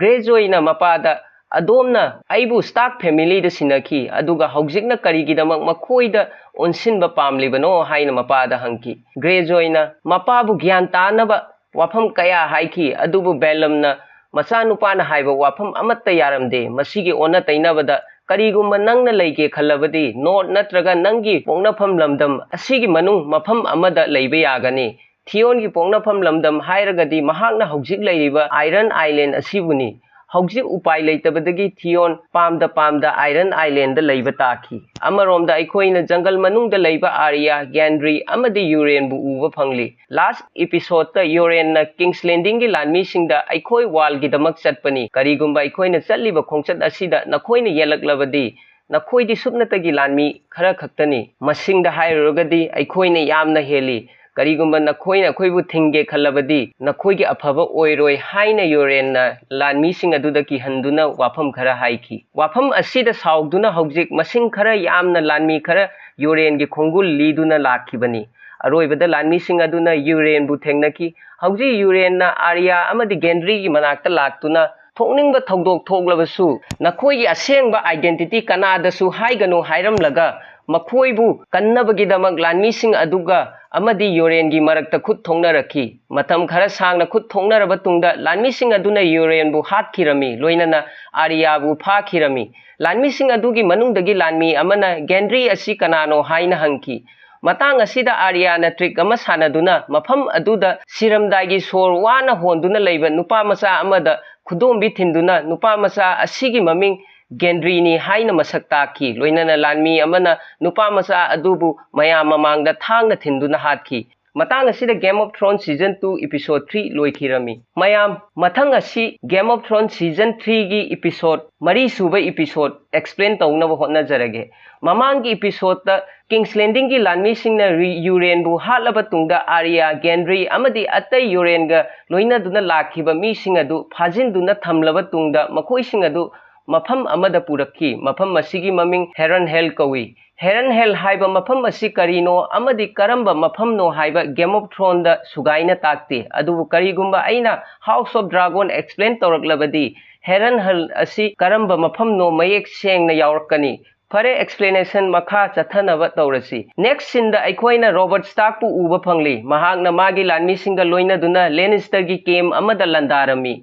ꯒ꯭ꯔꯦꯖꯣꯏꯅ ꯃꯄꯥꯗ, "ꯑꯗꯣꯝꯅ ꯑꯩꯕꯨ ꯁ꯭ꯇꯥꯔꯛ ꯐꯦꯃꯤꯂꯤꯗ ꯁꯤꯟꯅꯈꯤ, ꯑꯗꯨꯒ ꯍꯧꯖꯤꯛꯅ ꯀꯔꯤꯒꯤꯗꯃꯛ ꯃꯈꯣꯏꯗ ꯑꯣꯟꯁꯤꯟꯕ ꯄꯥꯝꯂꯤꯕꯅꯣ?" ꯍꯥꯏꯅ ꯃꯄꯥꯗ ꯍꯪꯈꯤ꯫ ꯒ꯭ꯔꯦꯖꯣꯏꯅ ꯃꯄꯥꯕꯨ ꯒ꯭ꯌꯥꯟ ꯇꯥꯅꯕ ꯋꯥꯐꯝ ꯀꯌꯥ ꯍꯥꯏꯈꯤ, ꯑꯗꯨꯕꯨ ꯕꯦꯂꯝꯅ ꯃꯆꯥꯅꯨꯄꯥꯅ ꯍꯥꯏꯕ ꯋꯥꯐꯝ ꯑꯃꯠꯇ ꯌꯥꯔꯝꯗꯦ꯫ ꯃꯁꯤꯒꯤ ꯑꯣꯟꯅ ꯇꯩꯅꯕꯗ, ꯀꯔꯤꯒꯨꯝꯕ ꯅꯪꯅ ꯂꯩꯒꯦ ꯈꯜꯂꯕꯗꯤ, ꯅꯣꯔꯠ ꯅꯠꯇ꯭ꯔꯒ ꯅꯪꯒꯤ ꯄꯣꯛꯅꯐꯝ ꯂꯝꯗꯝ ꯑꯁꯤꯒꯤ ꯃꯅꯨꯡ ꯃꯐꯝ ꯑꯃꯗ ꯂꯩꯕ ꯌꯥꯒꯅꯤ꯫ ꯊꯤꯌꯣꯟꯒꯤ ꯄꯣꯛꯅꯐꯝ ꯂꯝꯗꯝ ꯍꯥꯏꯔꯒꯗꯤ ꯃꯍꯥꯛꯅ ꯍꯧꯖꯤꯛ ꯂꯩꯔꯤꯕ ꯑꯥꯏꯔꯟ ꯑꯥꯏꯂꯦꯟ ꯑꯁꯤꯕꯨꯅꯤ꯫ ꯍꯧꯖꯤꯛ ꯎꯄꯥꯏ ꯂꯩꯇꯕꯗꯒꯤ ꯊꯤꯌꯣꯟ ꯄꯥꯝꯗ ꯄꯥꯝꯗ ꯑꯥꯏꯔꯟ ꯑꯥꯏꯂꯦꯟꯗ ꯂꯩꯕ ꯇꯥꯈꯤ꯫ ꯑꯃꯔꯣꯝꯗ ꯑꯩꯈꯣꯏꯅ ꯖꯪꯒꯜ ꯃꯅꯨꯡꯗ ꯂꯩꯕ ꯑꯥꯔꯤꯌꯥ, ꯒꯦꯟꯗ꯭ꯔꯤ ꯑꯃꯗꯤ ꯌꯨꯔꯦꯟꯕꯨ ꯎꯕ ꯐꯪꯂꯤ꯫ ꯂꯥꯁ ꯏꯄꯤꯁꯣꯗꯇ ꯌꯨꯔꯦꯟꯅ ꯀꯤꯡꯁ ꯂꯦꯟꯗꯤꯡꯒꯤ ꯂꯥꯟꯃꯤꯁꯤꯡꯗ ꯑꯩꯈꯣꯏ ꯋꯥꯜꯒꯤꯗꯃꯛ ꯆꯠꯄꯅꯤ꯫ ꯀꯔꯤꯒꯨꯝꯕ ꯑꯩꯈꯣꯏꯅ ꯆꯠꯂꯤꯕ ꯈꯣꯡꯆꯠ ꯑꯁꯤꯗ ꯅꯈꯣꯏꯅ ꯌꯦꯜꯂꯛꯂꯕꯗꯤ, ꯅꯈꯣꯏꯗꯤ ꯁꯨꯞꯅꯇꯒꯤ ꯂꯥꯟꯃꯤ ꯈꯔ ꯈꯛꯇꯅꯤ꯫ ꯃꯁꯤꯡꯗ ꯍꯥꯏꯔꯨꯔꯒꯗꯤ ꯑꯩꯈꯣꯏꯅ ꯌꯥꯝꯅ ꯍꯦꯜꯂꯤ꯫ ꯀꯔꯤꯒꯨꯝꯕ ꯅꯈꯣꯏꯅ ꯑꯩꯈꯣꯏꯕꯨ ꯊꯤꯡꯒꯦ ꯈꯜꯂꯕꯗꯤ, ꯅꯈꯣꯏꯒꯤ ꯑꯐꯕ ꯑꯣꯏꯔꯣꯏ ꯍꯥꯏꯅ ꯌꯨꯔꯦꯟꯅ ꯂꯥꯟꯃꯤꯁꯤꯡ ꯑꯗꯨꯗ ꯀꯤꯍꯟꯗꯨꯅ ꯋꯥꯐꯝ ꯈꯔ ꯍꯥꯏꯈꯤ꯫ ꯋꯥꯐꯝ ꯑꯁꯤꯗ ꯁꯥꯎꯗꯨꯅ ꯍꯧꯖꯤꯛ ꯃꯁꯤꯡ ꯈꯔ ꯌꯥꯝꯅ ꯂꯥꯟꯃꯤ ꯈꯔ ꯌꯨꯔꯦꯟꯒꯤ ꯈꯣꯡꯒꯨꯜ ꯂꯤꯗꯨꯅ ꯂꯥꯛꯈꯤꯕꯅꯤ꯫ ꯑꯔꯣꯏꯕꯗ ꯂꯥꯟꯃꯤꯁꯤꯡ ꯑꯗꯨꯅ ꯌꯨꯔꯦꯟꯕꯨ ꯊꯦꯡꯅꯈꯤ꯫ ꯍꯧꯖꯤꯛ ꯌꯨꯔꯦꯟꯅ ꯑꯥꯔꯤꯌꯥ ꯑꯃꯗꯤ ꯒꯦꯟꯗ꯭ꯔꯤꯒꯤ ꯃꯅꯥꯛꯇ ꯂꯥꯛꯇꯨꯅ, ꯊꯣꯛꯅꯤꯡꯕ ꯊꯧꯗꯣꯛ ꯊꯣꯛꯂꯕꯁꯨ ꯅꯈꯣꯏꯒꯤ ꯑꯁꯦꯡꯕ ꯑꯥꯏꯗꯦꯟꯇꯤꯇꯤ ꯀꯅꯥꯗꯁꯨ ꯍꯥꯏꯒꯅꯨ ꯍꯥꯏꯔꯝꯂꯒ, ꯃꯈꯣꯏꯕꯨ ꯀꯟꯅꯕꯒꯤꯗꯃꯛ ꯂꯥꯟꯃꯤꯁꯤꯡ ꯑꯗꯨꯒ ꯑꯃꯗꯤ ꯌꯨꯔꯦꯟꯒꯤ ꯃꯔꯛꯇ ꯈꯨꯠ ꯊꯣꯛꯅꯔꯛꯈꯤ꯫ ꯃꯇꯝ ꯈꯔ ꯁꯥꯡꯅ ꯈꯨꯠ ꯊꯣꯛꯅꯔꯕ ꯇꯨꯡꯗ ꯂꯥꯟꯃꯤꯁꯤꯡ ꯑꯗꯨꯅ ꯌꯨꯔꯦꯟꯕꯨ ꯍꯥꯠꯈꯤꯔꯝꯃꯤ, ꯂꯣꯏꯅꯅ ꯑꯥꯔꯤꯌꯥꯕꯨ ꯐꯥꯈꯤꯔꯝꯃꯤ꯫ ꯂꯥꯟꯃꯤꯁꯤꯡ ꯑꯗꯨꯒꯤ ꯃꯅꯨꯡꯗꯒꯤ ꯂꯥꯟꯃꯤ ꯑꯃꯅ ꯒꯦꯟꯗ꯭ꯔꯤ ꯑꯁꯤ ꯀꯅꯥꯅꯣ ꯍꯥꯏꯅ ꯍꯪꯈꯤ꯫ ꯃꯇꯥꯡ ꯑꯁꯤꯗ ꯑꯥꯔꯤꯌꯥꯅ ꯇ꯭ꯔꯤꯛ ꯑꯃ ꯁꯥꯟꯅꯗꯨꯅ ꯃꯐꯝ ꯑꯗꯨꯗ ꯁꯤꯔꯝꯗꯥꯏꯒꯤ ꯁꯣꯔ ꯋꯥꯅ ꯍꯣꯟꯗꯨꯅ ꯂꯩꯕ ꯅꯨꯄꯥ ꯃꯆꯥ ꯑꯃꯗ ꯈꯨꯗꯣꯝꯕꯤ ꯊꯤꯟꯗꯨꯅ ꯅꯨꯄꯥ ꯃꯆꯥ ꯑꯁꯤꯒꯤ ꯃꯃꯤꯡ ꯒꯦꯟꯗ꯭ꯔꯤꯅꯤ ꯍꯥꯏꯅ ꯃꯁꯛ ꯇꯥꯛꯈꯤ꯫ ꯂꯣꯏꯅꯅ ꯂꯥꯟꯃꯤ ꯑꯃꯅ ꯅꯨꯄꯥ ꯃꯆꯥ ꯑꯗꯨꯕꯨ ꯃꯌꯥꯝ ꯃꯃꯥꯡꯗ ꯊꯥꯡꯅ ꯊꯤꯟꯗꯨꯅ ꯍꯥꯠꯈꯤ꯫ ꯃꯇꯥꯡ ꯑꯁꯤꯗ Game of Thrones Season two Episode three ꯂꯣꯏꯈꯤꯔꯝꯃꯤ꯫ ꯃꯌꯥꯝ, ꯃꯊꯪ ꯑꯁꯤ Game of Thrones Season three ꯒꯤ episode, ꯃꯔꯤꯁꯨꯕ episode explain ꯇꯧꯅꯕ ꯍꯣꯠꯅꯖꯔꯒꯦ꯫ ꯃꯃꯥꯡꯒꯤ episode ꯇ ꯀꯤꯡꯁ ꯂꯦꯟꯗꯤꯡꯒꯤ ꯂꯥꯟꯃꯤꯁꯤꯡꯅ ꯔꯤ-, ꯌꯨꯔꯦꯟꯕꯨ ꯍꯥꯠꯂꯕ ꯇꯨꯡꯗ ꯑꯥꯔꯤꯌꯥ, ꯒꯦꯟꯗ꯭ꯔꯤ ꯑꯃꯗꯤ ꯑꯇꯩ ꯌꯨꯔꯦꯟꯒ ꯂꯣꯏꯅꯗꯨꯅ ꯂꯥꯛꯈꯤꯕ ꯃꯤꯁꯤꯡ ꯑꯗꯨ ꯐꯥꯖꯤꯟꯗꯨꯅ ꯊꯝꯂꯕ ꯇꯨꯡꯗ ꯃꯈꯣꯏꯁꯤꯡ ꯑꯗꯨ ꯃꯐꯝ ꯑꯃꯗ ꯄꯨꯔꯛꯈꯤ꯫ ꯃꯐꯝ ꯑꯁꯤꯒꯤ ꯃꯃꯤꯡ ꯍꯦꯔꯟ ꯍꯦꯜ ꯀꯧꯏ꯫ ꯍꯦꯔꯟ ꯍꯦꯜ ꯍꯥꯏꯕ ꯃꯐꯝ ꯑꯁꯤ ꯀꯔꯤꯅꯣ ꯑꯃꯗꯤ ꯀꯔꯝꯕ ꯃꯐꯝꯅꯣ ꯍꯥꯏꯕ Game of Thrones ꯗ ꯁꯨꯒꯥꯏꯅ ꯇꯥꯛꯇꯦ꯫ ꯑꯗꯨꯕꯨ ꯀꯔꯤꯒꯨꯝꯕ ꯑꯩꯅ House of Dragon explain ꯇꯧꯔꯛꯂꯕꯗꯤ, ꯍꯦꯔꯟ ꯍꯦꯜ ꯑꯁꯤ ꯀꯔꯝꯕ ꯃꯐꯝꯅꯣ ꯃꯌꯦꯛ ꯁꯦꯡꯅ ꯌꯥꯎꯔꯛꯀꯅꯤ꯫ ꯐꯔꯦ, explanation ꯃꯈꯥ ꯆꯠꯊꯅꯕ ꯇꯧꯔꯁꯤ꯫ Next scene ꯗ ꯑꯩꯈꯣꯏꯅ ꯔꯣꯕꯔꯠ ꯁ꯭ꯇꯥꯔꯛꯄꯨ ꯎꯕ ꯐꯪꯂꯤ꯫ ꯃꯍꯥꯛꯅ ꯃꯥꯒꯤ ꯂꯥꯟꯃꯤꯁꯤꯡꯒ ꯂꯣꯏꯅꯗꯨꯅ ꯂꯦꯅꯤꯁꯇꯔꯒꯤ camp ꯑꯃꯗ ꯂꯥꯟꯗꯥꯔꯝꯃꯤ꯫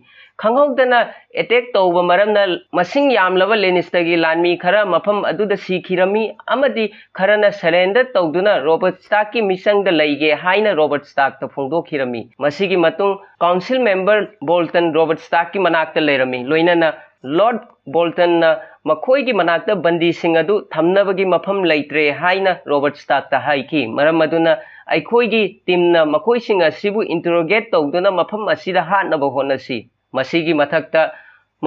ꯈꯪꯍꯧꯗꯅ ꯑꯦꯇꯦꯛ ꯇꯧꯕ ꯃꯔꯝꯅ ꯃꯁꯤꯡ ꯌꯥꯝꯂꯕ ꯂꯦꯅꯤꯁꯇꯔꯒꯤ ꯂꯥꯟꯃꯤ ꯈꯔ ꯃꯐꯝ ꯑꯗꯨꯗ ꯁꯤꯈꯤꯔꯝꯃꯤ, ꯑꯃꯗꯤ ꯈꯔꯅ ꯁꯔꯦꯟꯗꯔ ꯇꯧꯗꯨꯅ ꯔꯣꯕꯔꯠ ꯁ꯭ꯇꯥꯔꯛꯀꯤ ꯃꯤꯆꯪꯗ ꯂꯩꯒꯦ ꯍꯥꯏꯅ ꯔꯣꯕꯔꯠ ꯁ꯭ꯇꯥꯔꯛꯇ ꯐꯣꯡꯗꯣꯛꯈꯤꯔꯝꯃꯤ꯫ ꯃꯁꯤꯒꯤ ꯃꯇꯨꯡ ꯀꯥꯎꯟꯁꯤꯜ ꯃꯦꯝꯕꯔ ꯕꯣꯜꯇꯟ ꯔꯣꯕꯔꯠ ꯁ꯭ꯇꯥꯔꯛꯀꯤ ꯃꯅꯥꯛꯇ ꯂꯩꯔꯝꯃꯤ, ꯂꯣꯏꯅꯅ ꯂꯣꯔꯗ ꯕꯣꯜꯇꯟꯅ ꯃꯈꯣꯏꯒꯤ ꯃꯅꯥꯛꯇ ꯕꯟꯗꯤꯁꯤꯡ ꯑꯗꯨ ꯊꯝꯅꯕꯒꯤ ꯃꯐꯝ ꯂꯩꯇ꯭ꯔꯦ ꯍꯥꯏꯅ ꯔꯣꯕꯔꯠ ꯁ꯭ꯇꯥꯔꯛꯇ ꯍꯥꯏꯈꯤ꯫ ꯃꯔꯝ ꯑꯗꯨꯅ ꯑꯩꯈꯣꯏꯒꯤ ꯇꯤꯝꯅ ꯃꯈꯣꯏꯁꯤꯡ ꯑꯁꯤꯕꯨ ꯏꯟꯇꯔꯣꯒꯦꯠ ꯇꯧꯗꯨꯅ ꯃꯐꯝ ꯑꯁꯤꯗ ꯍꯥꯠꯅꯕ ꯍꯣꯠꯅꯁꯤ꯫ ꯃꯁꯤꯒꯤ ꯃꯊꯛꯇ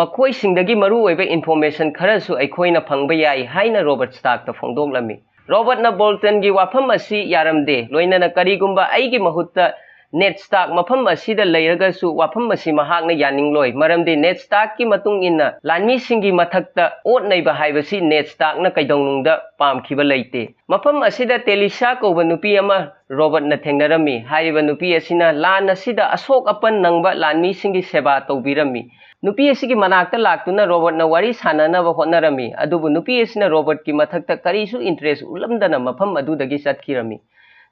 ꯃꯈꯣꯏꯁꯤꯡꯗꯒꯤ ꯃꯔꯨꯑꯣꯏꯕ ꯏꯟꯐꯣꯔꯃꯦꯁꯟ ꯈꯔꯁꯨ ꯑꯩꯈꯣꯏꯅ ꯐꯪꯕ ꯌꯥꯏ ꯍꯥꯏꯅ ꯔꯣꯕꯔꯠ ꯁ꯭ꯇꯥꯔꯛꯇ ꯐꯣꯡꯗꯣꯛꯂꯝꯃꯤ꯫ ꯔꯣꯕꯔꯠꯅ ꯕꯣꯜꯇꯟꯒꯤ ꯋꯥꯐꯝ ꯑꯁꯤ ꯌꯥꯔꯝꯗꯦ, ꯂꯣꯏꯅꯅ ꯀꯔꯤꯒꯨꯝꯕ ꯑꯩꯒꯤ ꯃꯍꯨꯠꯇ ꯅꯦꯗ ꯁ꯭ꯇꯥꯔꯛ ꯃꯐꯝ ꯑꯁꯤꯗ ꯂꯩꯔꯒꯁꯨ ꯋꯥꯐꯝ ꯑꯁꯤ ꯃꯍꯥꯛꯅ ꯌꯥꯅꯤꯡꯂꯣꯏ, ꯃꯔꯝꯗꯤ ꯅꯦꯗ ꯁ꯭ꯇꯥꯔꯛꯀꯤ ꯃꯇꯨꯡ ꯏꯟꯅ ꯂꯥꯟꯃꯤꯁꯤꯡꯒꯤ ꯃꯊꯛꯇ ꯑꯣꯠ ꯅꯩꯕ ꯍꯥꯏꯕꯁꯤ ꯅꯦꯗ ꯁ꯭ꯇꯥꯔꯛꯅ ꯀꯩꯗꯧꯅꯨꯡꯗ ꯄꯥꯝꯈꯤꯕ ꯂꯩꯇꯦ꯫ ꯃꯐꯝ ꯑꯁꯤꯗ ꯇꯦꯂꯤꯁꯥ ꯀꯧꯕ ꯅꯨꯄꯤ ꯑꯃ ꯔꯣꯕꯔꯠꯅ ꯊꯦꯡꯅꯔꯝꯃꯤ꯫ ꯍꯥꯏꯔꯤꯕ ꯅꯨꯄꯤ ꯑꯁꯤꯅ ꯂꯥꯟ ꯑꯁꯤꯗ ꯑꯁꯣꯛ ꯑꯄꯟ ꯅꯪꯕ ꯂꯥꯟꯃꯤꯁꯤꯡꯒꯤ ꯁꯦꯕꯥ ꯇꯧꯕꯤꯔꯝꯃꯤ꯫ ꯅꯨꯄꯤ ꯑꯁꯤꯒꯤ ꯃꯅꯥꯛꯇ ꯂꯥꯛꯇꯨꯅ ꯔꯣꯕꯔꯠꯅ ꯋꯥꯔꯤ ꯁꯥꯟꯅꯅꯕ ꯍꯣꯠꯅꯔꯝꯃꯤ, ꯑꯗꯨꯕꯨ ꯅꯨꯄꯤ ꯑꯁꯤꯅ ꯔꯣꯕꯔꯠꯀꯤ ꯃꯊꯛꯇ ꯀꯔꯤꯁꯨ ꯏꯟꯇꯔꯦꯁ ꯎꯠꯂꯝꯗꯅ ꯃꯐꯝ ꯑꯗꯨꯗꯒꯤ ꯆꯠꯈꯤꯔꯝꯃꯤ꯫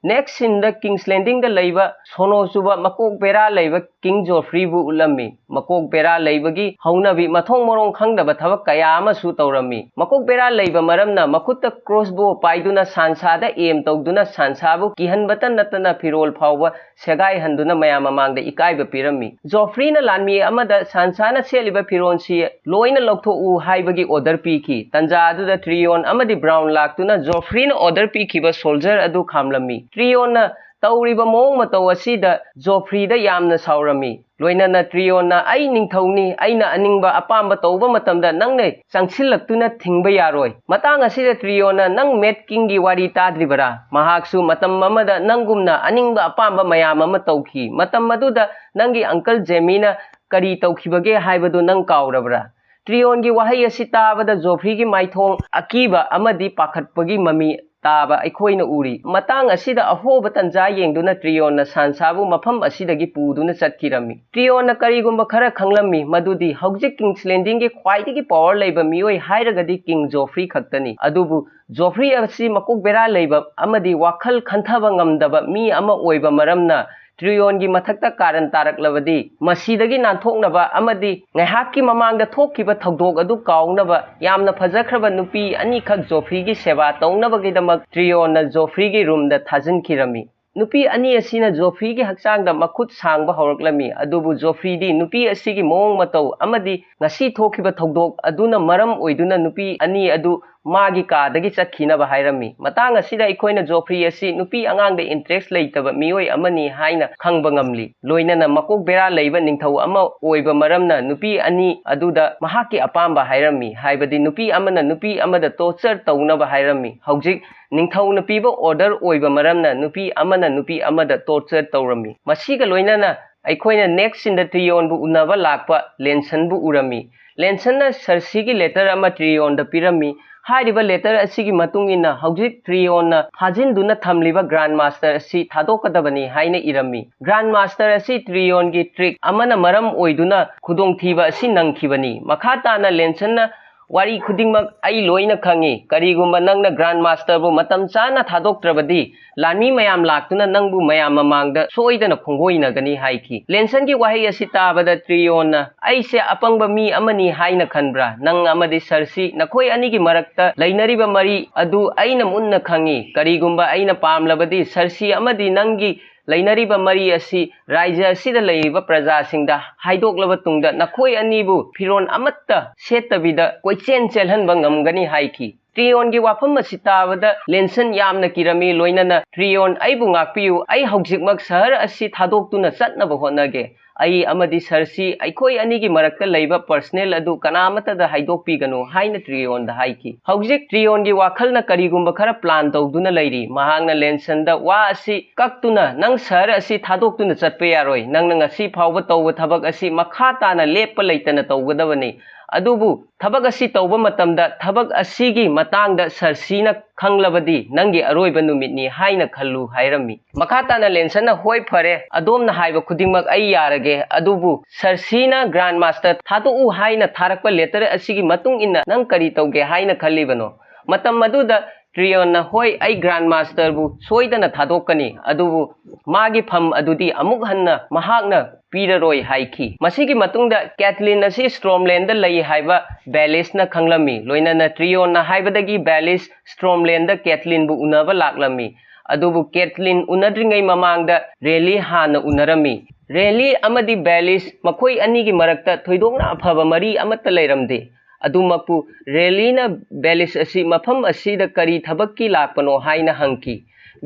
ꯅꯦꯛꯁ ꯁꯤꯟꯗ ꯀꯤꯡꯁ ꯂꯦꯟꯗꯤꯡꯗ ꯂꯩꯕ ꯁꯣꯅꯣ ꯆꯨꯕ ꯃꯀꯣꯛ ꯕꯦꯔꯥ ꯂꯩꯕ ꯀꯤꯡ ꯖꯣꯐ꯭ꯔꯤꯕꯨ ꯎꯠꯂꯝꯃꯤ꯫ ꯃꯀꯣꯛ ꯕꯦꯔꯥ ꯂꯩꯕꯒꯤ ꯍꯧꯅꯕꯤ ꯃꯊꯣꯡ ꯃꯔꯣꯡ ꯈꯪꯗꯕ ꯊꯕꯛ ꯀꯌꯥ ꯑꯃꯁꯨ ꯇꯧꯔꯝꯃꯤ꯫ ꯃꯀꯣꯛ ꯕꯦꯔꯥ ꯂꯩꯕ ꯃꯔꯝꯅ ꯃꯈꯨꯠꯇ ꯀ꯭ꯔꯣꯁꯕꯣ ꯄꯥꯏꯗꯨꯅ ꯁꯥꯟꯁꯥꯗ ꯑꯦꯝ ꯇꯧꯗꯨꯅ ꯁꯥꯟꯁꯥꯕꯨ ꯀꯤꯍꯟꯕꯇ ꯅꯠꯇꯅ ꯐꯤꯔꯣꯜ ꯐꯥꯎꯕ ꯁꯦꯒꯥꯏꯍꯟꯗꯨꯅ ꯃꯌꯥꯝ ꯃꯃꯥꯡꯗ ꯏꯀꯥꯏꯕ ꯄꯤꯔꯝꯃꯤ꯫ ꯖꯣꯐ꯭ꯔꯤꯅ ꯂꯥꯟꯃꯤ ꯑꯃꯗ ꯁꯥꯟꯁꯥꯅ ꯁꯦꯠꯂꯤꯕ ꯐꯤꯔꯣꯜꯁꯤ ꯂꯣꯏꯅ ꯂꯧꯊꯣꯛꯎ ꯍꯥꯏꯕꯒꯤ ꯑꯣꯔꯗꯔ ꯄꯤꯈꯤ꯫ ꯇꯟꯖꯥ ꯑꯗꯨꯗ ꯇ꯭ꯔꯤꯌꯣꯟ ꯑꯃꯗꯤ ꯕ꯭ꯔꯥꯎꯟ ꯂꯥꯛꯇꯨꯅ ꯖꯣꯐ꯭ꯔꯤꯅ ꯑꯣꯔꯗꯔ ꯄꯤꯈꯤꯕ ꯁꯣꯜꯖꯔ ꯑꯗꯨ ꯈꯥꯝꯂꯝꯃꯤ꯫ ꯇ꯭ꯔꯤꯌꯣꯟꯅ ꯇꯧꯔꯤꯕ ꯃꯑꯣꯡ ꯃꯇꯧ ꯑꯁꯤꯗ ꯖꯣꯐ꯭ꯔꯤꯗ ꯌꯥꯝꯅ ꯁꯥꯎꯔꯝꯃꯤ꯫ ꯂꯣꯏꯅꯅ ꯇ꯭ꯔꯤꯌꯣꯟꯅ, "ꯑꯩ ꯅꯤꯡꯊꯧꯅꯤ, ꯑꯩꯅ ꯑꯅꯤꯡꯕ ꯑꯄꯥꯝꯕ ꯇꯧꯕ ꯃꯇꯝꯗ ꯅꯪꯅ ꯆꯪꯁꯤꯜꯂꯛꯇꯨꯅ ꯊꯤꯡꯕ ꯌꯥꯔꯣꯏ꯫ ꯃꯇꯥꯡ ꯑꯁꯤꯗ ꯇ꯭ꯔꯤꯌꯣꯟꯅ, ꯅꯪ ꯃꯦꯠ ꯀꯤꯡꯒꯤ ꯋꯥꯔꯤ ꯇꯥꯗ꯭ꯔꯤꯕꯔꯥ? ꯃꯍꯥꯛꯁꯨ ꯃꯇꯝ ꯑꯃꯗ ꯅꯪꯒꯨꯝꯅ ꯑꯅꯤꯡꯕ ꯑꯄꯥꯝꯕ ꯃꯌꯥꯝ ꯑꯃ ꯇꯧꯈꯤ꯫ ꯃꯇꯝ ꯑꯗꯨꯗ ꯅꯪꯒꯤ ꯑꯪꯀꯜ ꯖꯦꯃꯤꯅ ꯀꯔꯤ ꯇꯧꯈꯤꯕꯒꯦ ꯍꯥꯏꯕꯗꯨ ꯅꯪ ꯀꯥꯎꯔꯕ꯭ꯔꯥ?" ꯇ꯭ꯔꯤꯌꯣꯟꯒꯤ ꯋꯥꯍꯩ ꯑꯁꯤ ꯇꯥꯕꯗ ꯖꯣꯐ꯭ꯔꯤꯒꯤ ꯃꯥꯏꯊꯣꯡ ꯑꯀꯤꯕ ꯑꯃꯗꯤ ꯄꯥꯈꯠꯄꯒꯤ ꯃꯃꯤ ꯇꯥꯕ ꯑꯩꯈꯣꯏꯅ ꯎꯔꯤ꯫ ꯃꯇꯥꯡ ꯑꯁꯤꯗ ꯑꯍꯣꯕ ꯇꯟꯖꯥ ꯌꯦꯡꯗꯨꯅ ꯇ꯭ꯔꯤꯌꯣꯟꯅ ꯁꯥꯟꯁꯥꯕꯨ ꯃꯐꯝ ꯑꯁꯤꯗꯒꯤ ꯄꯨꯗꯨꯅ ꯆꯠꯈꯤꯔꯝꯃꯤ꯫ ꯇ꯭ꯔꯤꯌꯣꯟꯅ ꯀꯔꯤꯒꯨꯝꯕ ꯈꯔ ꯈꯪꯂꯝꯃꯤ, ꯃꯗꯨꯗꯤ ꯍꯧꯖꯤꯛ ꯀꯤꯡꯁ ꯂꯦꯟꯗꯤꯡꯒꯤ ꯈ꯭ꯋꯥꯏꯗꯒꯤ ꯄꯋꯔ ꯂꯩꯕ ꯃꯤꯑꯣꯏ ꯍꯥꯏꯔꯒꯗꯤ ꯀꯤꯡ ꯖꯣꯐ꯭ꯔꯤ ꯈꯛꯇꯅꯤ꯫ ꯑꯗꯨꯕꯨ ꯖꯣꯐ꯭ꯔꯤ ꯑꯁꯤ ꯃꯀꯣꯛ ꯕꯦꯔꯥ ꯂꯩꯕ ꯑꯃꯗꯤ ꯋꯥꯈꯜ ꯈꯟꯊꯕ ꯉꯝꯗꯕ ꯃꯤ ꯑꯃ ꯑꯣꯏꯕ ꯃꯔꯝꯅ ꯇ꯭ꯔꯤꯌꯣꯟꯒꯤ ꯃꯊꯛꯇ ꯀꯥꯔꯟ ꯇꯥꯔꯛꯂꯕꯗꯤ, ꯃꯁꯤꯗꯒꯤ ꯅꯥꯟꯊꯣꯛꯅꯕ ꯑꯃꯗꯤ ꯉꯥꯏꯍꯥꯛꯀꯤ ꯃꯃꯥꯡꯗ ꯊꯣꯛꯈꯤꯕ ꯊꯧꯗꯣꯛ ꯑꯗꯨ ꯀꯥꯎꯅꯕ ꯌꯥꯝꯅ ꯐꯖꯈ꯭ꯔꯕ ꯅꯨꯄꯤ ꯑꯅꯤꯈꯛ ꯖꯣꯐ꯭ꯔꯤꯒꯤ ꯁꯦꯕꯥ ꯇꯧꯅꯕꯒꯤꯗꯃꯛ ꯇ꯭ꯔꯤꯌꯣꯟꯅ ꯖꯣꯐ꯭ꯔꯤꯒꯤ ꯔꯨꯝꯗ ꯊꯥꯖꯤꯟꯈꯤꯔꯝꯃꯤ꯫ ꯅꯨꯄꯤ ꯑꯅꯤ ꯑꯁꯤꯅ ꯖꯣꯐ꯭ꯔꯤꯒꯤ ꯍꯛꯆꯥꯡꯗ ꯃꯈꯨꯠ ꯁꯥꯡꯕ ꯍꯧꯔꯛꯂꯝꯃꯤ, ꯑꯗꯨꯕꯨ ꯖꯣꯐ꯭ꯔꯤꯗꯤ ꯅꯨꯄꯤ ꯑꯁꯤꯒꯤ ꯃꯑꯣꯡ ꯃꯇꯧ ꯑꯃꯗꯤ ꯉꯁꯤ ꯊꯣꯛꯈꯤꯕ ꯊꯧꯗꯣꯛ ꯑꯗꯨꯅ ꯃꯔꯝ ꯑꯣꯏꯗꯨꯅ ꯅꯨꯄꯤ ꯑꯅꯤ ꯑꯗꯨ ꯃꯥꯒꯤ ꯀꯥꯗꯒꯤ ꯆꯠꯈꯤꯅꯕ ꯍꯥꯏꯔꯝꯃꯤ꯫ ꯃꯇꯥꯡ ꯑꯁꯤꯗ ꯑꯩꯈꯣꯏꯅ ꯖꯣꯐ꯭ꯔꯤ ꯑꯁꯤ ꯅꯨꯄꯤ ꯑꯉꯥꯡꯗ interest ꯂꯩꯇꯕ ꯃꯤꯑꯣꯏ ꯑꯃꯅꯤ ꯍꯥꯏꯅ ꯈꯪꯕ ꯉꯝꯂꯤ꯫ ꯂꯣꯏꯅꯅ ꯃꯀꯣꯛ ꯕꯦꯔꯥ ꯂꯩꯕ ꯅꯤꯡꯊꯧ ꯑꯃ ꯑꯣꯏꯕ ꯃꯔꯝꯅ ꯅꯨꯄꯤ ꯑꯅꯤ ꯑꯗꯨꯗ ꯃꯍꯥꯛꯀꯤ ꯑꯄꯥꯝꯕ ꯍꯥꯏꯔꯝꯃꯤ, ꯍꯥꯏꯕꯗꯤ ꯅꯨꯄꯤ ꯑꯃꯅ ꯅꯨꯄꯤ ꯑꯃꯗ torture ꯇꯧꯅꯕ ꯍꯥꯏꯔꯝꯃꯤ꯫ ꯍꯧꯖꯤꯛ ꯅꯤꯡꯊꯧꯅ ꯄꯤꯕ order ꯑꯣꯏꯕ ꯃꯔꯝꯅ ꯅꯨꯄꯤ ꯑꯃꯅ ꯅꯨꯄꯤ ꯑꯃꯗ torture ꯇꯧꯔꯝꯃꯤ꯫ ꯃꯁꯤꯒ ꯂꯣꯏꯅꯅ ꯑꯩꯈꯣꯏꯅ next sceneꯗ ꯇ꯭ꯔꯤꯌꯣꯟꯕꯨ ꯎꯅꯕ ꯂꯥꯛꯄ ꯂꯦꯟꯁꯟꯕꯨ ꯎꯔꯝꯃꯤ꯫ ꯂꯦꯟꯁꯟꯅ ꯁꯔꯁꯤꯒꯤ letter ꯑꯃ ꯇ꯭ꯔꯤꯌꯣꯟꯗ ꯄꯤꯔꯝꯃꯤ꯫ ꯍꯥꯏꯔꯤꯕ letter ꯑꯁꯤꯒꯤ ꯃꯇꯨꯡ ꯏꯟꯅ ꯍꯧꯖꯤꯛ ꯇ꯭ꯔꯤꯌꯣꯟꯅ ꯐꯥꯖꯤꯟꯗꯨꯅ ꯊꯝꯂꯤꯕ Grand Master ꯑꯁꯤ ꯊꯥꯗꯣꯛꯀꯗꯕꯅꯤ ꯍꯥꯏꯅ ꯏꯔꯝꯃꯤ꯫ Grand Master ꯑꯁꯤ ꯇ꯭ꯔꯤꯌꯣꯟꯒꯤ trick ꯑꯃꯅ ꯃꯔꯝ ꯑꯣꯏꯗꯨꯅ ꯈꯨꯗꯣꯡꯊꯤꯕ ꯑꯁꯤ ꯅꯪꯈꯤꯕꯅꯤ꯫ ꯃꯈꯥ ꯇꯥꯅ ꯂꯦꯟꯁꯟꯅ ꯋꯥꯔꯤ ꯈꯨꯗꯤꯡꯃꯛ ꯑꯩ ꯂꯣꯏꯅ ꯈꯪꯏ꯫ ꯀꯔꯤꯒꯨꯝꯕ ꯅꯪꯅ Grand Masterꯕꯨ ꯃꯇꯝ ꯆꯥꯅ ꯊꯥꯗꯣꯛꯇ꯭ꯔꯕꯗꯤ, ꯂꯥꯟꯃꯤ ꯃꯌꯥꯝ ꯂꯥꯛꯇꯨꯅ ꯅꯪꯕꯨ ꯃꯌꯥꯝ ꯃꯃꯥꯡꯗ ꯁꯣꯏꯗꯅ ꯈꯣꯡꯒꯣꯏꯅꯒꯅꯤ ꯍꯥꯏꯈꯤ꯫ ꯂꯦꯟꯁꯟꯒꯤ ꯋꯥꯍꯩ ꯑꯁꯤ ꯇꯥꯕꯗ ꯇ꯭ꯔꯤꯌꯣꯟꯅ, "ꯑꯩꯁꯦ ꯑꯄꯪꯕ ꯃꯤ ꯑꯃꯅꯤ ꯍꯥꯏꯅ ꯈꯟꯕ꯭ꯔꯥ? ꯅꯪ ꯑꯃꯗꯤ ꯁꯔꯁꯤ, ꯅꯈꯣꯏ ꯑꯅꯤꯒꯤ ꯃꯔꯛꯇ ꯂꯩꯅꯔꯤꯕ ꯃꯔꯤ ꯑꯗꯨ ꯑꯩꯅ ꯃꯨꯟꯅ ꯈꯪꯏ꯫ ꯀꯔꯤꯒꯨꯝꯕ ꯑꯩꯅ ꯄꯥꯝꯂꯕꯗꯤ, ꯁꯔꯁꯤ ꯑꯃꯗꯤ ꯅꯪꯒꯤ ꯂꯩꯅꯔꯤꯕ ꯃꯔꯤ ꯑꯁꯤ ꯔꯥꯏꯖ꯭ꯌ ꯑꯁꯤꯗ ꯂꯩꯔꯤꯕ ꯄ꯭ꯔꯖꯥꯁꯤꯡꯗ ꯍꯥꯏꯗꯣꯛꯂꯕ ꯇꯨꯡꯗ ꯅꯈꯣꯏ ꯑꯅꯤꯕꯨ ꯐꯤꯔꯣꯜ ꯑꯃꯠꯇ ꯁꯦꯠꯇꯕꯤꯗ ꯀꯣꯏꯆꯦꯟ ꯆꯦꯜꯍꯟꯕ ꯉꯝꯒꯅꯤ" ꯍꯥꯏꯈꯤ꯫ ꯇ꯭ꯔꯤꯌꯣꯟꯒꯤ ꯋꯥꯐꯝ ꯑꯁꯤ ꯇꯥꯕꯗ ꯂꯦꯟꯁꯟ ꯌꯥꯝꯅ ꯀꯤꯔꯝꯃꯤ, ꯂꯣꯏꯅꯅ, "ꯇ꯭ꯔꯤꯌꯣꯟ, ꯑꯩꯕꯨ ꯉꯥꯛꯄꯤꯌꯨ, ꯑꯩ ꯍꯧꯖꯤꯛꯃꯛ ꯁꯍꯔ ꯑꯁꯤ ꯊꯥꯗꯣꯛꯇꯨꯅ ꯆꯠꯅꯕ ꯍꯣꯠꯅꯒꯦ꯫ ꯑꯩ ꯑꯃꯗꯤ ꯁꯔꯁꯤ, ꯑꯩꯈꯣꯏ ꯑꯅꯤꯒꯤ ꯃꯔꯛꯇ ꯂꯩꯕ personal ꯑꯗꯨ ꯀꯅꯥꯃꯠꯇꯗ ꯍꯥꯏꯗꯣꯛꯄꯤꯒꯅꯨ" ꯍꯥꯏꯅ ꯇ꯭ꯔꯤꯌꯣꯟꯗ ꯍꯥꯏꯈꯤ꯫ ꯍꯧꯖꯤꯛ ꯇ꯭ꯔꯤꯌꯣꯟꯒꯤ ꯋꯥꯈꯜꯅ ꯀꯔꯤꯒꯨꯝꯕ ꯈꯔ plan ꯇꯧꯗꯨꯅ ꯂꯩꯔꯤ꯫ ꯃꯍꯥꯛꯅ ꯂꯦꯟꯁꯟꯗ ꯋꯥ ꯑꯁꯤ ꯀꯛꯇꯨꯅ, "ꯅꯪ ꯁꯍꯔ ꯑꯁꯤ ꯊꯥꯗꯣꯛꯇꯨꯅ ꯆꯠꯄ ꯌꯥꯔꯣꯏ꯫ ꯅꯪꯅ ꯉꯁꯤ ꯐꯥꯎꯕ ꯇꯧꯕ ꯊꯕꯛ ꯑꯁꯤ ꯃꯈꯥ ꯇꯥꯅ ꯂꯦꯞꯄ ꯂꯩꯇꯅ ꯇꯧꯒꯗꯕꯅꯤ꯫ ꯑꯗꯨꯕꯨ ꯊꯕꯛ ꯑꯁꯤ ꯇꯧꯕ ꯃꯇꯝꯗ ꯊꯕꯛ ꯑꯁꯤꯒꯤ ꯃꯇꯥꯡꯗ ꯁꯔꯁꯤꯅ ꯈꯪꯂꯕꯗꯤ ꯅꯪꯒꯤ ꯑꯔꯣꯏꯕ ꯅꯨꯃꯤꯠꯅꯤ ꯍꯥꯏꯅ ꯈꯜꯂꯨ" ꯍꯥꯏꯔꯝꯃꯤ꯫ ꯃꯈꯥ ꯇꯥꯅ ꯂꯦꯟꯁꯟꯅ, "ꯍꯣꯏ, ꯐꯔꯦ, ꯑꯗꯣꯝꯅ ꯍꯥꯏꯕ ꯈꯨꯗꯤꯡꯃꯛ ꯑꯩ ꯌꯥꯔꯒꯦ, ꯑꯗꯨꯕꯨ ꯁꯔꯁꯤꯅ Grand Master ꯊꯥꯗꯣꯛꯎ ꯍꯥꯏꯅ ꯊꯥꯔꯛꯄ letter ꯑꯁꯤꯒꯤ ꯃꯇꯨꯡ ꯏꯟꯅ ꯅꯪ ꯀꯔꯤ ꯇꯧꯒꯦ ꯍꯥꯏꯅ ꯈꯜꯂꯤꯕꯅꯣ?" ꯃꯇꯝ ꯑꯗꯨꯗ ꯇ꯭ꯔꯤꯌꯣꯟꯅ, "ꯍꯣꯏ, ꯑꯩ ꯒ꯭ꯔꯥꯟ ꯃꯥꯁꯇꯔꯕꯨ ꯁꯣꯏꯗꯅ ꯊꯥꯗꯣꯛꯀꯅꯤ, ꯑꯗꯨꯕꯨ ꯃꯥꯒꯤ ꯐꯝ ꯑꯗꯨꯗꯤ ꯑꯃꯨꯛ ꯍꯟꯅ ꯃꯍꯥꯛꯅ ꯄꯤꯔꯔꯣꯏ" ꯍꯥꯏꯈꯤ꯫ ꯃꯁꯤꯒꯤ ꯃꯇꯨꯡꯗ ꯀꯦꯊꯂꯤꯟ ꯑꯁꯤ ꯁ꯭ꯇ꯭ꯔꯣꯝꯂꯦꯟꯗ ꯂꯩ ꯍꯥꯏꯕ ꯕꯦꯂꯤꯁꯅ ꯈꯪꯂꯝꯃꯤ꯫ ꯂꯣꯏꯅꯅ ꯇ꯭ꯔꯤꯌꯣꯟꯅ ꯍꯥꯏꯕꯗꯒꯤ ꯕꯦꯂꯤꯁ ꯁ꯭ꯇ꯭ꯔꯣꯝꯂꯦꯟꯗ ꯀꯦꯊꯂꯤꯟꯕꯨ ꯎꯅꯕ ꯂꯥꯛꯂꯝꯃꯤ꯫ ꯑꯗꯨꯕꯨ ꯀꯦꯊꯂꯤꯟ ꯎꯅꯗ꯭ꯔꯤꯉꯩ ꯃꯃꯥꯡꯗ ꯔꯦꯂꯤ ꯍꯥꯟꯅ ꯎꯅꯔꯝꯃꯤ꯫ ꯔꯦꯂꯤ ꯑꯃꯗꯤ ꯕꯦꯂꯤꯁ ꯃꯈꯣꯏ ꯑꯅꯤꯒꯤ ꯃꯔꯛꯇ ꯊꯣꯏꯗꯣꯛꯅ ꯑꯐꯕ ꯃꯔꯤ ꯑꯃꯠꯇ ꯂꯩꯔꯝꯗꯦ꯫ ꯑꯗꯨꯃꯛꯄꯨ ꯔꯦꯂꯤꯅ ꯕꯦꯂꯤꯁ ꯑꯁꯤ ꯃꯐꯝ ꯑꯁꯤꯗ ꯀꯔꯤ ꯊꯕꯛꯀꯤ ꯂꯥꯛꯄꯅꯣ ꯍꯥꯏꯅ ꯍꯪꯈꯤ꯫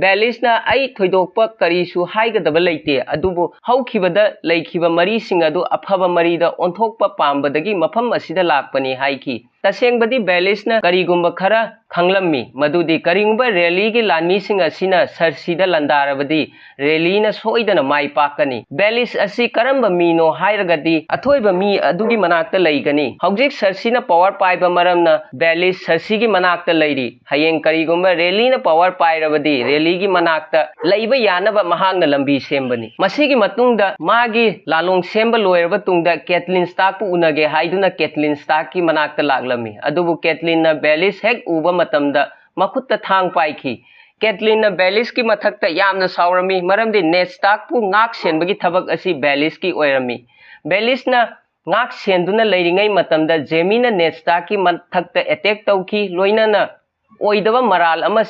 ꯕꯦꯂꯤꯁꯅ, "ꯑꯩ ꯊꯣꯏꯗꯣꯛꯄ ꯀꯔꯤꯁꯨ ꯍꯥꯏꯒꯗꯕ ꯂꯩꯇꯦ, ꯑꯗꯨꯕꯨ ꯍꯧꯈꯤꯕꯗ ꯂꯩꯈꯤꯕ ꯃꯔꯤꯁꯤꯡ ꯑꯗꯨ ꯑꯐꯕ ꯃꯔꯤꯗ ꯑꯣꯟꯊꯣꯛꯄ ꯄꯥꯝꯕꯗꯒꯤ ꯃꯐꯝ ꯑꯁꯤꯗ ꯂꯥꯛꯄꯅꯤ" ꯍꯥꯏꯈꯤ꯫ ꯇꯁꯦꯡꯕꯗꯤ ꯕꯦꯂꯤꯁꯅ ꯀꯔꯤꯒꯨꯝꯕ ꯈꯔ ꯈꯪꯂꯝꯃꯤ, ꯃꯗꯨꯗꯤ ꯀꯔꯤꯒꯨꯝꯕ ꯔꯦꯂꯤꯒꯤ ꯂꯥꯟꯃꯤꯁꯤꯡ ꯑꯁꯤꯅ ꯁꯔꯁꯤꯗ ꯂꯥꯟꯗꯥꯔꯕꯗꯤ ꯔꯦꯂꯤꯅ ꯁꯣꯏꯗꯅ ꯃꯥꯏ ꯄꯥꯛꯀꯅꯤ꯫ ꯕꯦꯂꯤꯁ ꯑꯁꯤ ꯀꯔꯝꯕ ꯃꯤꯅꯣ ꯍꯥꯏꯔꯒꯗꯤ ꯑꯊꯣꯏꯕ ꯃꯤ ꯑꯗꯨꯒꯤ ꯃꯅꯥꯛꯇ ꯂꯩꯒꯅꯤ꯫ ꯍꯧꯖꯤꯛ ꯁꯔꯁꯤꯅ ꯄꯋꯥꯔ ꯄꯥꯏꯕ ꯃꯔꯝꯅ ꯕꯦꯂꯤꯁ ꯁꯔꯁꯤꯒꯤ ꯃꯅꯥꯛꯇ ꯂꯩꯔꯤ꯫ ꯍꯌꯦꯡ ꯀꯔꯤꯒꯨꯝꯕ ꯔꯦꯂꯤꯅ ꯄꯋꯥꯔ ꯄꯥꯏꯔꯕꯗꯤ ꯔꯦꯂꯤꯒꯤ ꯃꯅꯥꯛꯇ ꯂꯩꯕ ꯌꯥꯅꯕ ꯃꯍꯥꯛꯅ ꯂꯝꯕꯤ ꯁꯦꯝꯕꯅꯤ꯫ ꯃꯁꯤꯒꯤ ꯃꯇꯨꯡꯗ ꯃꯥꯒꯤ ꯂꯥꯂꯣꯡ ꯁꯦꯝꯕ ꯂꯣꯏꯔꯕ ꯇꯨꯡꯗ ꯀꯦꯊꯂꯤꯟ ꯁ꯭ꯇꯥꯔꯛꯄꯨ ꯎꯅꯒꯦ ꯍꯥꯏꯗꯨꯅ ꯀꯦꯊꯂꯤꯟ ꯁ꯭ꯇꯥꯔꯛꯀꯤ ꯃꯅꯥꯛꯇ ꯂꯥꯛꯂꯝꯃꯤ꯫ ꯑꯗꯨꯕꯨ ꯀꯦꯊꯂꯤꯟꯅ ꯕꯦꯂꯤꯁ ꯍꯦꯛ ꯎꯕ ꯃꯇꯝꯗ ꯃꯈꯨꯠꯇ ꯊꯥꯡ ꯄꯥꯏꯈꯤ꯫ ꯀꯦꯊꯂꯤꯟꯅ ꯕꯦꯂꯤꯁꯀꯤ ꯃꯊꯛꯇ ꯌꯥꯝꯅ ꯁꯥꯎꯔꯝꯃꯤ, ꯃꯔꯝꯗꯤ ꯅꯦꯗ ꯁ꯭ꯇꯥꯔꯛꯄꯨ ꯉꯥꯛ ꯁꯦꯟꯕꯒꯤ ꯊꯕꯛ ꯑꯁꯤ ꯕꯦꯂꯤꯁꯀꯤ ꯑꯣꯏꯔꯝꯃꯤ꯫ ꯕꯦꯂꯤꯁꯅ ꯉꯥꯛ ꯁꯦꯟꯗꯨꯅ ꯂꯩꯔꯤꯉꯩ ꯃꯇꯝꯗ ꯖꯦꯃꯤꯅ ꯅꯦꯗ ꯁ꯭ꯇꯥꯔꯛꯀꯤ ꯃꯊꯛꯇ ꯑꯦꯇꯦꯛ ꯇꯧꯈꯤ, ꯂꯣꯏꯅꯅ ꯑꯣꯏꯗꯕ ꯃꯔꯥꯜ ꯑꯃ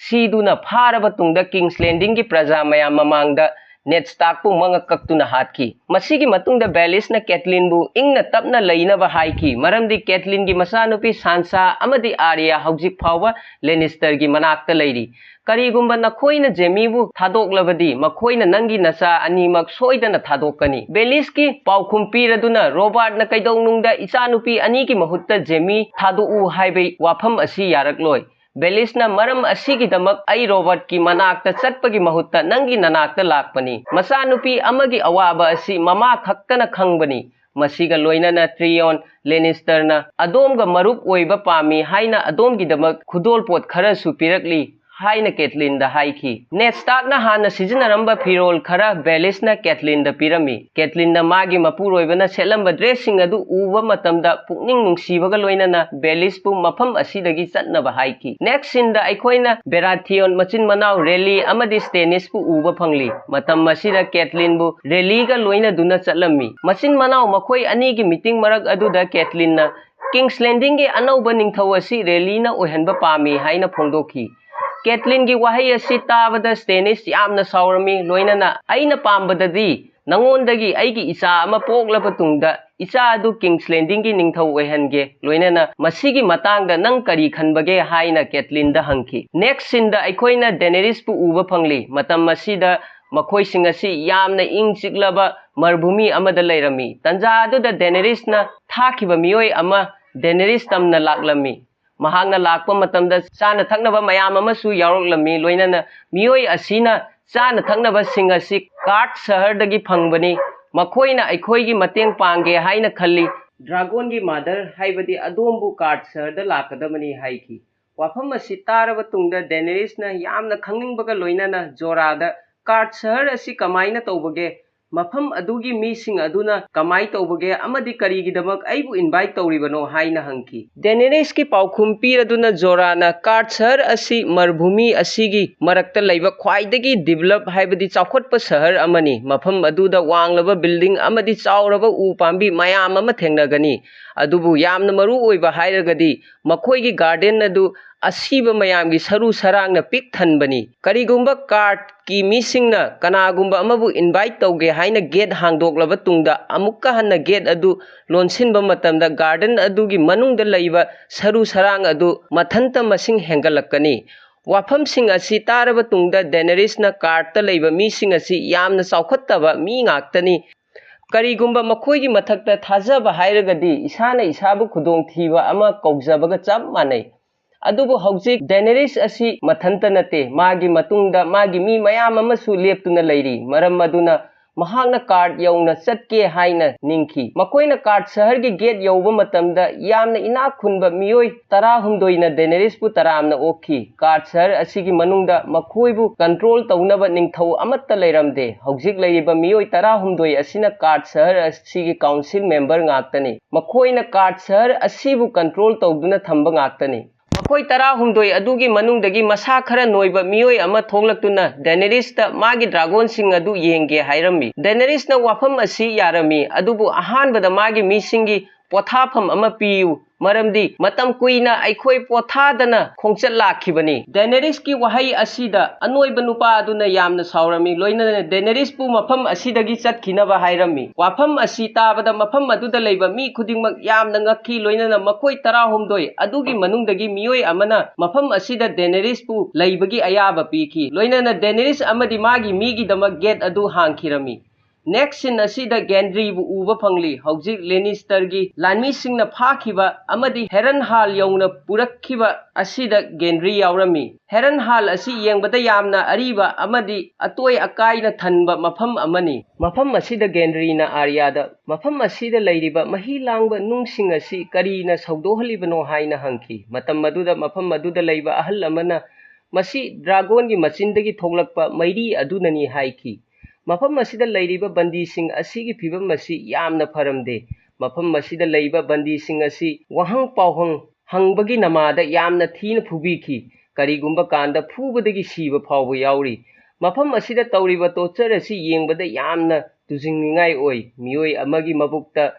ꯁꯤꯗꯨꯅ ꯐꯥꯔꯕ ꯇꯨꯡꯗ ꯀꯤꯡꯁ ꯂꯦꯟꯗꯤꯡꯒꯤ ꯄ꯭ꯔꯖꯥ ꯃꯌꯥꯝ ꯃꯃꯥꯡꯗ ꯅꯦꯗ ꯁ꯭ꯇꯥꯔꯛꯄꯨ ꯃꯉꯛ ꯀꯛꯇꯨꯅ ꯍꯥꯠꯈꯤ꯫ ꯃꯁꯤꯒꯤ ꯃꯇꯨꯡꯗ ꯕꯦꯂꯤꯁꯅ ꯀꯦꯊꯂꯤꯟꯕꯨ ꯏꯪꯅ ꯇꯞꯅ ꯂꯩꯅꯕ ꯍꯥꯏꯈꯤ, ꯃꯔꯝꯗꯤ ꯀꯦꯊꯂꯤꯟꯒꯤ ꯃꯆꯥꯅꯨꯄꯤ ꯁꯥꯟꯁꯥ ꯑꯃꯗꯤ ꯑꯥꯔꯤꯌꯥ ꯍꯧꯖꯤꯛ ꯐꯥꯎꯕ ꯂꯦꯅꯤꯁꯇꯔꯒꯤ ꯃꯅꯥꯛꯇ ꯂꯩꯔꯤ꯫ "ꯀꯔꯤꯒꯨꯝꯕ ꯅꯈꯣꯏꯅ ꯖꯦꯃꯤꯕꯨ ꯊꯥꯗꯣꯛꯂꯕꯗꯤ ꯃꯈꯣꯏꯅ ꯅꯪꯒꯤ ꯅꯆꯥ ꯑꯅꯤꯃꯛ ꯁꯣꯏꯗꯅ ꯊꯥꯗꯣꯛꯀꯅꯤ꯫" ꯕꯦꯂꯤꯁꯀꯤ ꯄꯥꯎꯈꯨꯝ ꯄꯤꯔꯗꯨꯅ ꯔꯣꯕꯥꯔꯠꯅ ꯀꯩꯗꯧꯅꯨꯡꯗ ꯏꯆꯥꯅꯨꯄꯤ ꯑꯅꯤꯒꯤ ꯃꯍꯨꯠꯇ ꯖꯦꯃꯤ ꯊꯥꯗꯣꯛꯎ ꯍꯥꯏꯕ ꯋꯥꯐꯝ ꯑꯁꯤ ꯌꯥꯔꯛꯂꯣꯏ꯫ ꯕꯦꯂꯤꯁꯅ, "ꯃꯔꯝ ꯑꯁꯤꯒꯤꯗꯃꯛ ꯑꯩ ꯔꯣꯕꯥꯔꯠꯀꯤ ꯃꯅꯥꯛꯇ ꯆꯠꯄꯒꯤ ꯃꯍꯨꯠꯇ ꯅꯪꯒꯤ ꯅꯅꯥꯛꯇ ꯂꯥꯛꯄꯅꯤ꯫ ꯃꯆꯥꯅꯨꯄꯤ ꯑꯃꯒꯤ ꯑꯋꯥꯕ ꯑꯁꯤ ꯃꯃꯥ ꯈꯛꯇꯅ ꯈꯪꯕꯅꯤ꯫" ꯃꯁꯤꯒ ꯂꯣꯏꯅꯅ ꯇ꯭ꯔꯤꯌꯣꯟ ꯂꯦꯅꯤꯁꯇꯔꯅ ꯑꯗꯣꯝꯒ ꯃꯔꯨꯞ ꯑꯣꯏꯕ ꯄꯥꯝꯃꯤ ꯍꯥꯏꯅ ꯑꯗꯣꯝꯒꯤꯗꯃꯛ ꯈꯨꯗꯣꯜꯄꯣꯠ ꯈꯔꯁꯨ ꯄꯤꯔꯛꯂꯤ꯫ ꯍꯥꯏꯅ ꯀꯦꯠꯂꯤꯟꯗ ꯍꯥꯏꯈꯤ꯫ ꯅꯦꯠ ꯁ꯭ꯇꯥꯔꯛꯅ ꯍꯥꯟꯅ ꯁꯤꯖꯤꯟꯅꯔꯝꯕ ꯐꯤꯔꯣꯜ ꯈꯔ ꯕꯦꯂꯤꯁꯅ ꯀꯦꯠꯂꯤꯟꯗ ꯄꯤꯔꯝꯃꯤ꯫ ꯀꯦꯠꯂꯤꯟꯅ ꯃꯥꯒꯤ ꯃꯄꯨꯔꯣꯏꯕꯅ ꯁꯦꯠꯂꯝꯕ ꯗ꯭ꯔꯦꯁꯁꯤꯡ ꯑꯗꯨ ꯎꯕ ꯃꯇꯝꯗ ꯄꯨꯛꯅꯤꯡ ꯅꯨꯡꯁꯤꯕꯒ ꯂꯣꯏꯅꯅ ꯕꯦꯂꯤꯁꯄꯨ ꯃꯐꯝ ꯑꯁꯤꯗꯒꯤ ꯆꯠꯅꯕ ꯍꯥꯏꯈꯤ꯫ ꯅꯦꯛꯁ ꯁꯤꯟꯗ ꯑꯩꯈꯣꯏꯅ ꯕꯦꯔꯥꯊꯤꯌꯣꯟ ꯃꯆꯤꯟ ꯃꯅꯥꯎ ꯔꯦꯂꯤ ꯑꯃꯗꯤ ꯁ꯭ꯇꯦꯅꯤꯁꯄꯨ ꯎꯕ ꯐꯪꯂꯤ꯫ ꯃꯇꯝ ꯑꯁꯤꯗ ꯀꯦꯠꯂꯤꯟꯕꯨ ꯔꯦꯂꯤꯒ ꯂꯣꯏꯅꯗꯨꯅ ꯆꯠꯂꯝꯃꯤ꯫ ꯃꯆꯤꯟ ꯃꯅꯥꯎ ꯃꯈꯣꯏ ꯑꯅꯤꯒꯤ ꯃꯤꯇꯤꯡ ꯃꯔꯛ ꯑꯗꯨꯗ ꯀꯦꯠꯂꯤꯟꯅ ꯀꯤꯡꯁ ꯂꯦꯟꯗꯤꯡꯒꯤ ꯑꯅꯧꯕ ꯅꯤꯡꯊꯧ ꯑꯁꯤ ꯔꯦꯂꯤꯅ ꯑꯣꯏꯍꯟꯕ ꯄꯥꯝꯃꯤ ꯍꯥꯏꯅ ꯐꯣꯡꯗꯣꯛꯈꯤ꯫ ꯀꯦꯠꯂꯤꯟꯒꯤ ꯋꯥꯍꯩ ꯑꯁꯤ ꯇꯥꯕꯗ ꯁ꯭ꯇꯦꯅꯤꯁ ꯌꯥꯝꯅ ꯁꯥꯎꯔꯝꯃꯤ, ꯂꯣꯏꯅꯅ, "ꯑꯩꯅ ꯄꯥꯝꯕꯗꯗꯤ ꯅꯉꯣꯟꯗꯒꯤ ꯑꯩꯒꯤ ꯏꯆꯥ ꯑꯃ ꯄꯣꯛꯂꯕ ꯇꯨꯡꯗ ꯏꯆꯥ ꯑꯗꯨ ꯀꯤꯡꯁ ꯂꯦꯟꯗꯤꯡꯒꯤ ꯅꯤꯡꯊꯧ ꯑꯣꯏꯍꯟꯒꯦ, ꯂꯣꯏꯅꯅ ꯃꯁꯤꯒꯤ ꯃꯇꯥꯡꯗ ꯅꯪ ꯀꯔꯤ ꯈꯟꯕꯒꯦ?" ꯍꯥꯏꯅ ꯀꯦꯠꯂꯤꯟꯗ ꯍꯪꯈꯤ꯫ ꯅꯦꯛꯁ ꯁꯤꯟꯗ ꯑꯩꯈꯣꯏꯅ ꯗꯦꯅꯦꯔꯤꯁꯄꯨ ꯎꯕ ꯐꯪꯂꯤ꯫ ꯃꯇꯝ ꯑꯁꯤꯗ ꯃꯈꯣꯏꯁꯤꯡ ꯑꯁꯤ ꯌꯥꯝꯅ ꯏꯪ ꯆꯤꯛꯂꯕ ꯃꯔꯚꯨꯃꯤ ꯑꯃꯗ ꯂꯩꯔꯝꯃꯤ꯫ ꯇꯟꯖꯥ ꯑꯗꯨꯗ ꯗꯦꯅꯦꯔꯤꯁꯅ ꯊꯥꯈꯤꯕ ꯃꯤꯑꯣꯏ ꯑꯃ ꯗꯦꯅꯦꯔꯤꯁ ꯇꯝꯅ ꯂꯥꯛꯂꯝꯃꯤ꯫ ꯃꯍꯥꯛꯅ ꯂꯥꯛꯄ ꯃꯇꯝꯗ ꯆꯥꯅ ꯊꯛꯅꯕ ꯃꯌꯥꯝ ꯑꯃꯁꯨ ꯌꯥꯎꯔꯛꯂꯝꯃꯤ, ꯂꯣꯏꯅꯅ ꯃꯤꯑꯣꯏ ꯑꯁꯤꯅ ꯆꯥꯅ ꯊꯛꯅꯕꯁꯤꯡ ꯑꯁꯤ ꯀꯥꯔꯠ ꯁꯍꯔꯗꯒꯤ ꯐꯪꯕꯅꯤ, ꯃꯈꯣꯏꯅ ꯑꯩꯈꯣꯏꯒꯤ ꯃꯇꯦꯡ ꯄꯥꯡꯒꯦ ꯍꯥꯏꯅ ꯈꯜꯂꯤ꯫ ꯗ꯭ꯔꯥꯒꯣꯟꯒꯤ ꯃꯥꯗꯔ, ꯍꯥꯏꯕꯗꯤ ꯑꯗꯣꯝꯕꯨ ꯀꯥꯔꯠ ꯁꯍꯔꯗ ꯂꯥꯛꯀꯗꯕꯅꯤ ꯍꯥꯏꯈꯤ꯫ ꯋꯥꯐꯝ ꯑꯁꯤ ꯇꯥꯔꯕ ꯇꯨꯡꯗ ꯗꯦꯅꯦꯔꯤꯁꯅ ꯌꯥꯝꯅ ꯈꯪꯅꯤꯡꯕꯒ ꯂꯣꯏꯅꯅ ꯖꯣꯔꯥꯗ, "ꯀꯥꯔꯠ ꯁꯍꯔ ꯑꯁꯤ ꯀꯃꯥꯏꯅ ꯇꯧꯕꯒꯦ? ꯃꯐꯝ ꯑꯗꯨꯒꯤ ꯃꯤꯁꯤꯡ ꯑꯗꯨꯅ ꯀꯃꯥꯏ ꯇꯧꯕꯒꯦ ꯑꯃꯗꯤ ꯀꯔꯤꯒꯤꯗꯃꯛ ꯑꯩꯕꯨ ꯏꯟꯚꯥꯏꯠ ꯇꯧꯔꯤꯕꯅꯣ?" ꯍꯥꯏꯅ ꯍꯪꯈꯤ꯫ ꯗꯦꯅꯦꯔꯤꯁꯀꯤ ꯄꯥꯎꯈꯨꯝ ꯄꯤꯔꯗꯨꯅ ꯖꯣꯔꯥꯅ, "ꯀꯥꯔꯠ ꯁꯍꯔ ꯑꯁꯤ ꯃꯔꯚꯨꯃꯤ ꯑꯁꯤꯒꯤ ꯃꯔꯛꯇ ꯂꯩꯕ ꯈ꯭ꯋꯥꯏꯗꯒꯤ ꯗꯤꯕꯂꯞ, ꯍꯥꯏꯕꯗꯤ ꯆꯥꯎꯈꯠꯄ ꯁꯍꯔ ꯑꯃꯅꯤ꯫ ꯃꯐꯝ ꯑꯗꯨꯗ ꯋꯥꯡꯂꯕ ꯕꯤꯜꯗꯤꯡ ꯑꯃꯗꯤ ꯆꯥꯎꯔꯕ ꯎ ꯄꯥꯝꯕꯤ ꯃꯌꯥꯝ ꯑꯃ ꯊꯦꯡꯅꯒꯅꯤ꯫ ꯑꯗꯨꯕꯨ ꯌꯥꯝꯅ ꯃꯔꯨ ꯑꯣꯏꯕ ꯍꯥꯏꯔꯒꯗꯤ ꯃꯈꯣꯏꯒꯤ ꯒꯥꯔꯗꯦꯟ ꯑꯗꯨ ꯑꯁꯤꯕ ꯃꯌꯥꯝꯒꯤ ꯁꯔꯨ ꯁꯔꯥꯡꯅ ꯄꯤꯛ ꯊꯟꯕꯅꯤ꯫ ꯀꯔꯤꯒꯨꯝꯕ ꯀꯥꯔꯠꯀꯤ ꯃꯤꯁꯤꯡꯅ ꯀꯅꯥꯒꯨꯝꯕ ꯑꯃꯕꯨ ꯏꯟꯚꯥꯏꯠ ꯇꯧꯒꯦ ꯍꯥꯏꯅ ꯒꯦꯠ ꯍꯥꯡꯗꯣꯛꯂꯕ ꯇꯨꯡꯗ ꯑꯃꯨꯛꯀ ꯍꯟꯅ ꯒꯦꯠ ꯑꯗꯨ ꯂꯣꯟꯁꯤꯟꯕ ꯃꯇꯝꯗ ꯒꯥꯔꯗꯦꯟ ꯑꯗꯨꯒꯤ ꯃꯅꯨꯡꯗ ꯂꯩꯕ ꯁꯔꯨ ꯁꯔꯥꯡ ꯑꯗꯨ ꯃꯊꯟꯇ ꯃꯁꯤꯡ ꯍꯦꯟꯒꯠꯂꯛꯀꯅꯤ꯫ ꯋꯥꯐꯝꯁꯤꯡ ꯑꯁꯤ ꯇꯥꯔꯕ ꯇꯨꯡꯗ ꯗꯦꯅꯦꯔꯤꯁꯅ, "ꯀꯥꯔꯠꯇ ꯂꯩꯕ ꯃꯤꯁꯤꯡ ꯑꯁꯤ ꯌꯥꯝꯅ ꯆꯥꯎꯈꯠꯇꯕ ꯃꯤ ꯉꯥꯛꯇꯅꯤ꯫ ꯀꯔꯤꯒꯨꯝꯕ ꯃꯈꯣꯏꯒꯤ ꯃꯊꯛꯇ ꯊꯥꯖꯕ ꯍꯥꯏꯔꯒꯗꯤ ꯏꯁꯥꯅ ꯏꯁꯥꯕꯨ ꯈꯨꯗꯣꯡꯊꯤꯕ ꯑꯃ ꯀꯧꯖꯕꯒ ꯆꯞ ꯃꯥꯟꯅꯩ꯫ ꯑꯗꯨꯕꯨ ꯍꯧꯖꯤꯛ ꯗꯦꯅꯦꯔꯤꯁ ꯑꯁꯤ ꯃꯊꯟꯇ ꯅꯠꯇꯦ, ꯃꯥꯒꯤ ꯃꯇꯨꯡꯗ ꯃꯥꯒꯤ ꯃꯤ ꯃꯌꯥꯝ ꯑꯃꯁꯨ ꯂꯦꯞꯇꯨꯅ ꯂꯩꯔꯤ꯫ ꯃꯔꯝ ꯑꯗꯨꯅ ꯃꯍꯥꯛꯅ ꯀꯥꯔꯠ ꯌꯧꯅ ꯆꯠꯀꯦ ꯍꯥꯏꯅ ꯅꯤꯡꯈꯤ꯫ ꯃꯈꯣꯏꯅ ꯀꯥꯔꯠ ꯁꯍꯔꯒꯤ ꯒꯦꯠ ꯌꯧꯕ ꯃꯇꯝꯗ ꯌꯥꯝꯅ ꯏꯅꯥꯛ ꯈꯨꯟꯕ ꯃꯤꯑꯣꯏ ꯇꯔꯥꯍꯨꯝꯗꯣꯏꯅ ꯗꯦꯅꯦꯔꯤꯁꯄꯨ ꯇꯔꯥꯝꯅ ꯑꯣꯛꯈꯤ꯫ ꯀꯥꯔꯠ ꯁꯍꯔ ꯑꯁꯤꯒꯤ ꯃꯅꯨꯡꯗ ꯃꯈꯣꯏꯕꯨ ꯀꯟꯇ꯭ꯔꯣꯜ ꯇꯧꯅꯕ ꯅꯤꯡꯊꯧ ꯑꯃꯠꯇ ꯂꯩꯔꯝꯗꯦ꯫ ꯍꯧꯖꯤꯛ ꯂꯩꯔꯤꯕ ꯃꯤꯑꯣꯏ ꯇꯔꯥꯍꯨꯝꯗꯣꯏ ꯑꯁꯤꯅ ꯀꯥꯔꯠ ꯁꯍꯔ ꯑꯁꯤꯒꯤ ꯀꯥꯎꯟꯁꯤꯜ ꯃꯦꯝꯕꯔ ꯉꯥꯛꯇꯅꯤ꯫ ꯃꯈꯣꯏꯅ ꯀꯥꯔꯠ ꯁꯍꯔ ꯑꯁꯤꯕꯨ ꯀꯟꯇ꯭ꯔꯣꯜ ꯇꯧꯗꯨꯅ ꯊꯝꯕ ꯉꯥꯛꯇꯅꯤ꯫ ꯃꯈꯣꯏ ꯇꯔꯥꯍꯨꯝꯗꯣꯏ ꯑꯗꯨꯒꯤ ꯃꯅꯨꯡꯗꯒꯤ ꯃꯁꯥ ꯈꯔ ꯅꯣꯏꯕ ꯃꯤꯑꯣꯏ ꯑꯃ ꯊꯣꯛꯂꯛꯇꯨꯅ ꯗꯦꯅꯦꯔꯤꯁꯇ ꯃꯥꯒꯤ ꯗ꯭ꯔꯥꯒꯣꯟꯁꯤꯡ ꯑꯗꯨ ꯌꯦꯡꯒꯦ ꯍꯥꯏꯔꯝꯃꯤ꯫ ꯗꯦꯅꯦꯔꯤꯁꯅ ꯋꯥꯐꯝ ꯑꯁꯤ ꯌꯥꯔꯝꯃꯤ, ꯑꯗꯨꯕꯨ ꯑꯍꯥꯟꯕꯗ ꯃꯥꯒꯤ ꯃꯤꯁꯤꯡꯒꯤ ꯄꯣꯊꯥꯐꯝ ꯑꯃ ꯄꯤꯌꯨ, ꯃꯔꯝꯗꯤ ꯃꯇꯝ ꯀꯨꯏꯅ ꯑꯩꯈꯣꯏ ꯄꯣꯊꯥꯗꯅ ꯈꯣꯡꯆꯠ ꯂꯥꯛꯈꯤꯕꯅꯤ꯫ ꯗꯦꯅꯦꯔꯤꯁꯀꯤ ꯋꯥꯍꯩ ꯑꯁꯤꯗ ꯑꯅꯣꯏꯕ ꯅꯨꯄꯥ ꯑꯗꯨꯅ ꯌꯥꯝꯅ ꯁꯥꯎꯔꯝꯃꯤ, ꯂꯣꯏꯅꯅ ꯗꯦꯅꯦꯔꯤꯁꯄꯨ ꯃꯐꯝ ꯑꯁꯤꯗꯒꯤ ꯆꯠꯈꯤꯅꯕ ꯍꯥꯏꯔꯝꯃꯤ꯫ ꯋꯥꯐꯝ ꯑꯁꯤ ꯇꯥꯕꯗ ꯃꯐꯝ ꯑꯗꯨꯗ ꯂꯩꯕ ꯃꯤ ꯈꯨꯗꯤꯡꯃꯛ ꯌꯥꯝꯅ ꯉꯛꯈꯤ, ꯂꯣꯏꯅꯅ ꯃꯈꯣꯏ ꯇꯔꯥꯍꯨꯝꯗꯣꯏ ꯑꯗꯨꯒꯤ ꯃꯅꯨꯡꯗꯒꯤ ꯃꯤꯑꯣꯏ ꯑꯃꯅ ꯃꯐꯝ ꯑꯁꯤꯗ ꯗꯦꯅꯦꯔꯤꯁꯄꯨ ꯂꯩꯕꯒꯤ ꯑꯌꯥꯕ ꯄꯤꯈꯤ, ꯂꯣꯏꯅꯅ ꯗꯦꯅꯦꯔꯤꯁ ꯑꯃꯗꯤ ꯃꯥꯒꯤ ꯃꯤꯒꯤꯗꯃꯛ ꯒꯦꯠ ꯑꯗꯨ ꯍꯥꯡꯈꯤꯔꯝꯃꯤ꯫ ꯅꯦꯛꯁ ꯁꯤꯟ ꯑꯁꯤꯗ ꯒꯦꯟꯗ꯭ꯔꯤꯕꯨ ꯎꯕ ꯐꯪꯂꯤ꯫ ꯍꯧꯖꯤꯛ ꯂꯦꯅꯤꯁꯇꯔꯒꯤ ꯂꯥꯟꯃꯤꯁꯤꯡꯅ ꯐꯥꯈꯤꯕ ꯑꯃꯗꯤ ꯍꯦꯔꯟꯍꯥꯜ ꯌꯧꯅ ꯄꯨꯔꯛꯈꯤꯕ ꯑꯁꯤꯗ ꯒꯦꯟꯗ꯭ꯔꯤ ꯌꯥꯎꯔꯝꯃꯤ꯫ ꯍꯦꯔꯟꯍꯥꯜ ꯑꯁꯤ ꯌꯦꯡꯕꯗ ꯌꯥꯝꯅ ꯑꯔꯤꯕ ꯑꯃꯗꯤ ꯑꯇꯣꯏ ꯑꯀꯥꯏꯅ ꯊꯟꯕ ꯃꯐꯝ ꯑꯃꯅꯤ꯫ ꯃꯐꯝ ꯑꯁꯤꯗ ꯒꯦꯟꯗ꯭ꯔꯤꯅ ꯑꯥꯔꯌꯥꯗ, "ꯃꯐꯝ ꯑꯁꯤꯗ ꯂꯩꯔꯤꯕ ꯃꯍꯤ ꯂꯥꯡꯕ ꯅꯨꯡꯁꯤꯡ ꯑꯁꯤ ꯀꯔꯤꯅ ꯁꯧꯗꯣꯛꯍꯜꯂꯤꯕꯅꯣ?" ꯍꯥꯏꯅ ꯍꯪꯈꯤ꯫ ꯃꯇꯝ ꯑꯗꯨꯗ ꯃꯐꯝ ꯑꯗꯨꯗ ꯂꯩꯕ ꯑꯍꯜ ꯑꯃꯅ, "ꯃꯁꯤ ꯗ꯭ꯔꯥꯒꯣꯟꯒꯤ ꯃꯆꯤꯟꯗꯒꯤ ꯊꯣꯛꯂꯛꯄ ꯃꯩꯔꯤ ꯑꯗꯨꯅꯅꯤ" ꯍꯥꯏꯈꯤ꯫ ꯃꯐꯝ ꯑꯁꯤꯗ ꯂꯩꯔꯤꯕ ꯕꯟꯗꯤꯁꯤꯡ ꯑꯁꯤꯒꯤ ꯐꯤꯚꯝ ꯑꯁꯤ ꯌꯥꯝꯅ ꯐꯔꯝꯗꯦ꯫ ꯃꯐꯝ ꯑꯁꯤꯗ ꯂꯩꯕ ꯕꯟꯗꯤꯁꯤꯡ ꯑꯁꯤ ꯋꯥꯍꯪ ꯄꯥꯎꯍꯪ ꯍꯪꯕꯒꯤ ꯅꯃꯥꯗ ꯌꯥꯝꯅ ꯊꯤꯅ ꯐꯨꯕꯤꯈꯤ꯫ ꯀꯔꯤꯒꯨꯝꯕ ꯀꯥꯟꯗ ꯐꯨꯕꯗꯒꯤ ꯁꯤꯕ ꯐꯥꯎꯕ ꯌꯥꯎꯔꯤ꯫ ꯃꯐꯝ ꯑꯁꯤꯗ ꯇꯧꯔꯤꯕ ꯇꯣꯔꯆꯔ ꯑꯁꯤ ꯌꯦꯡꯕꯗ ꯌꯥꯝꯅ ꯇꯨꯖꯤꯡꯅꯤꯡꯉꯥꯏ ꯑꯣꯏ꯫ ꯃꯤꯑꯣꯏ ꯑꯃꯒꯤ ꯃꯕꯨꯛꯇ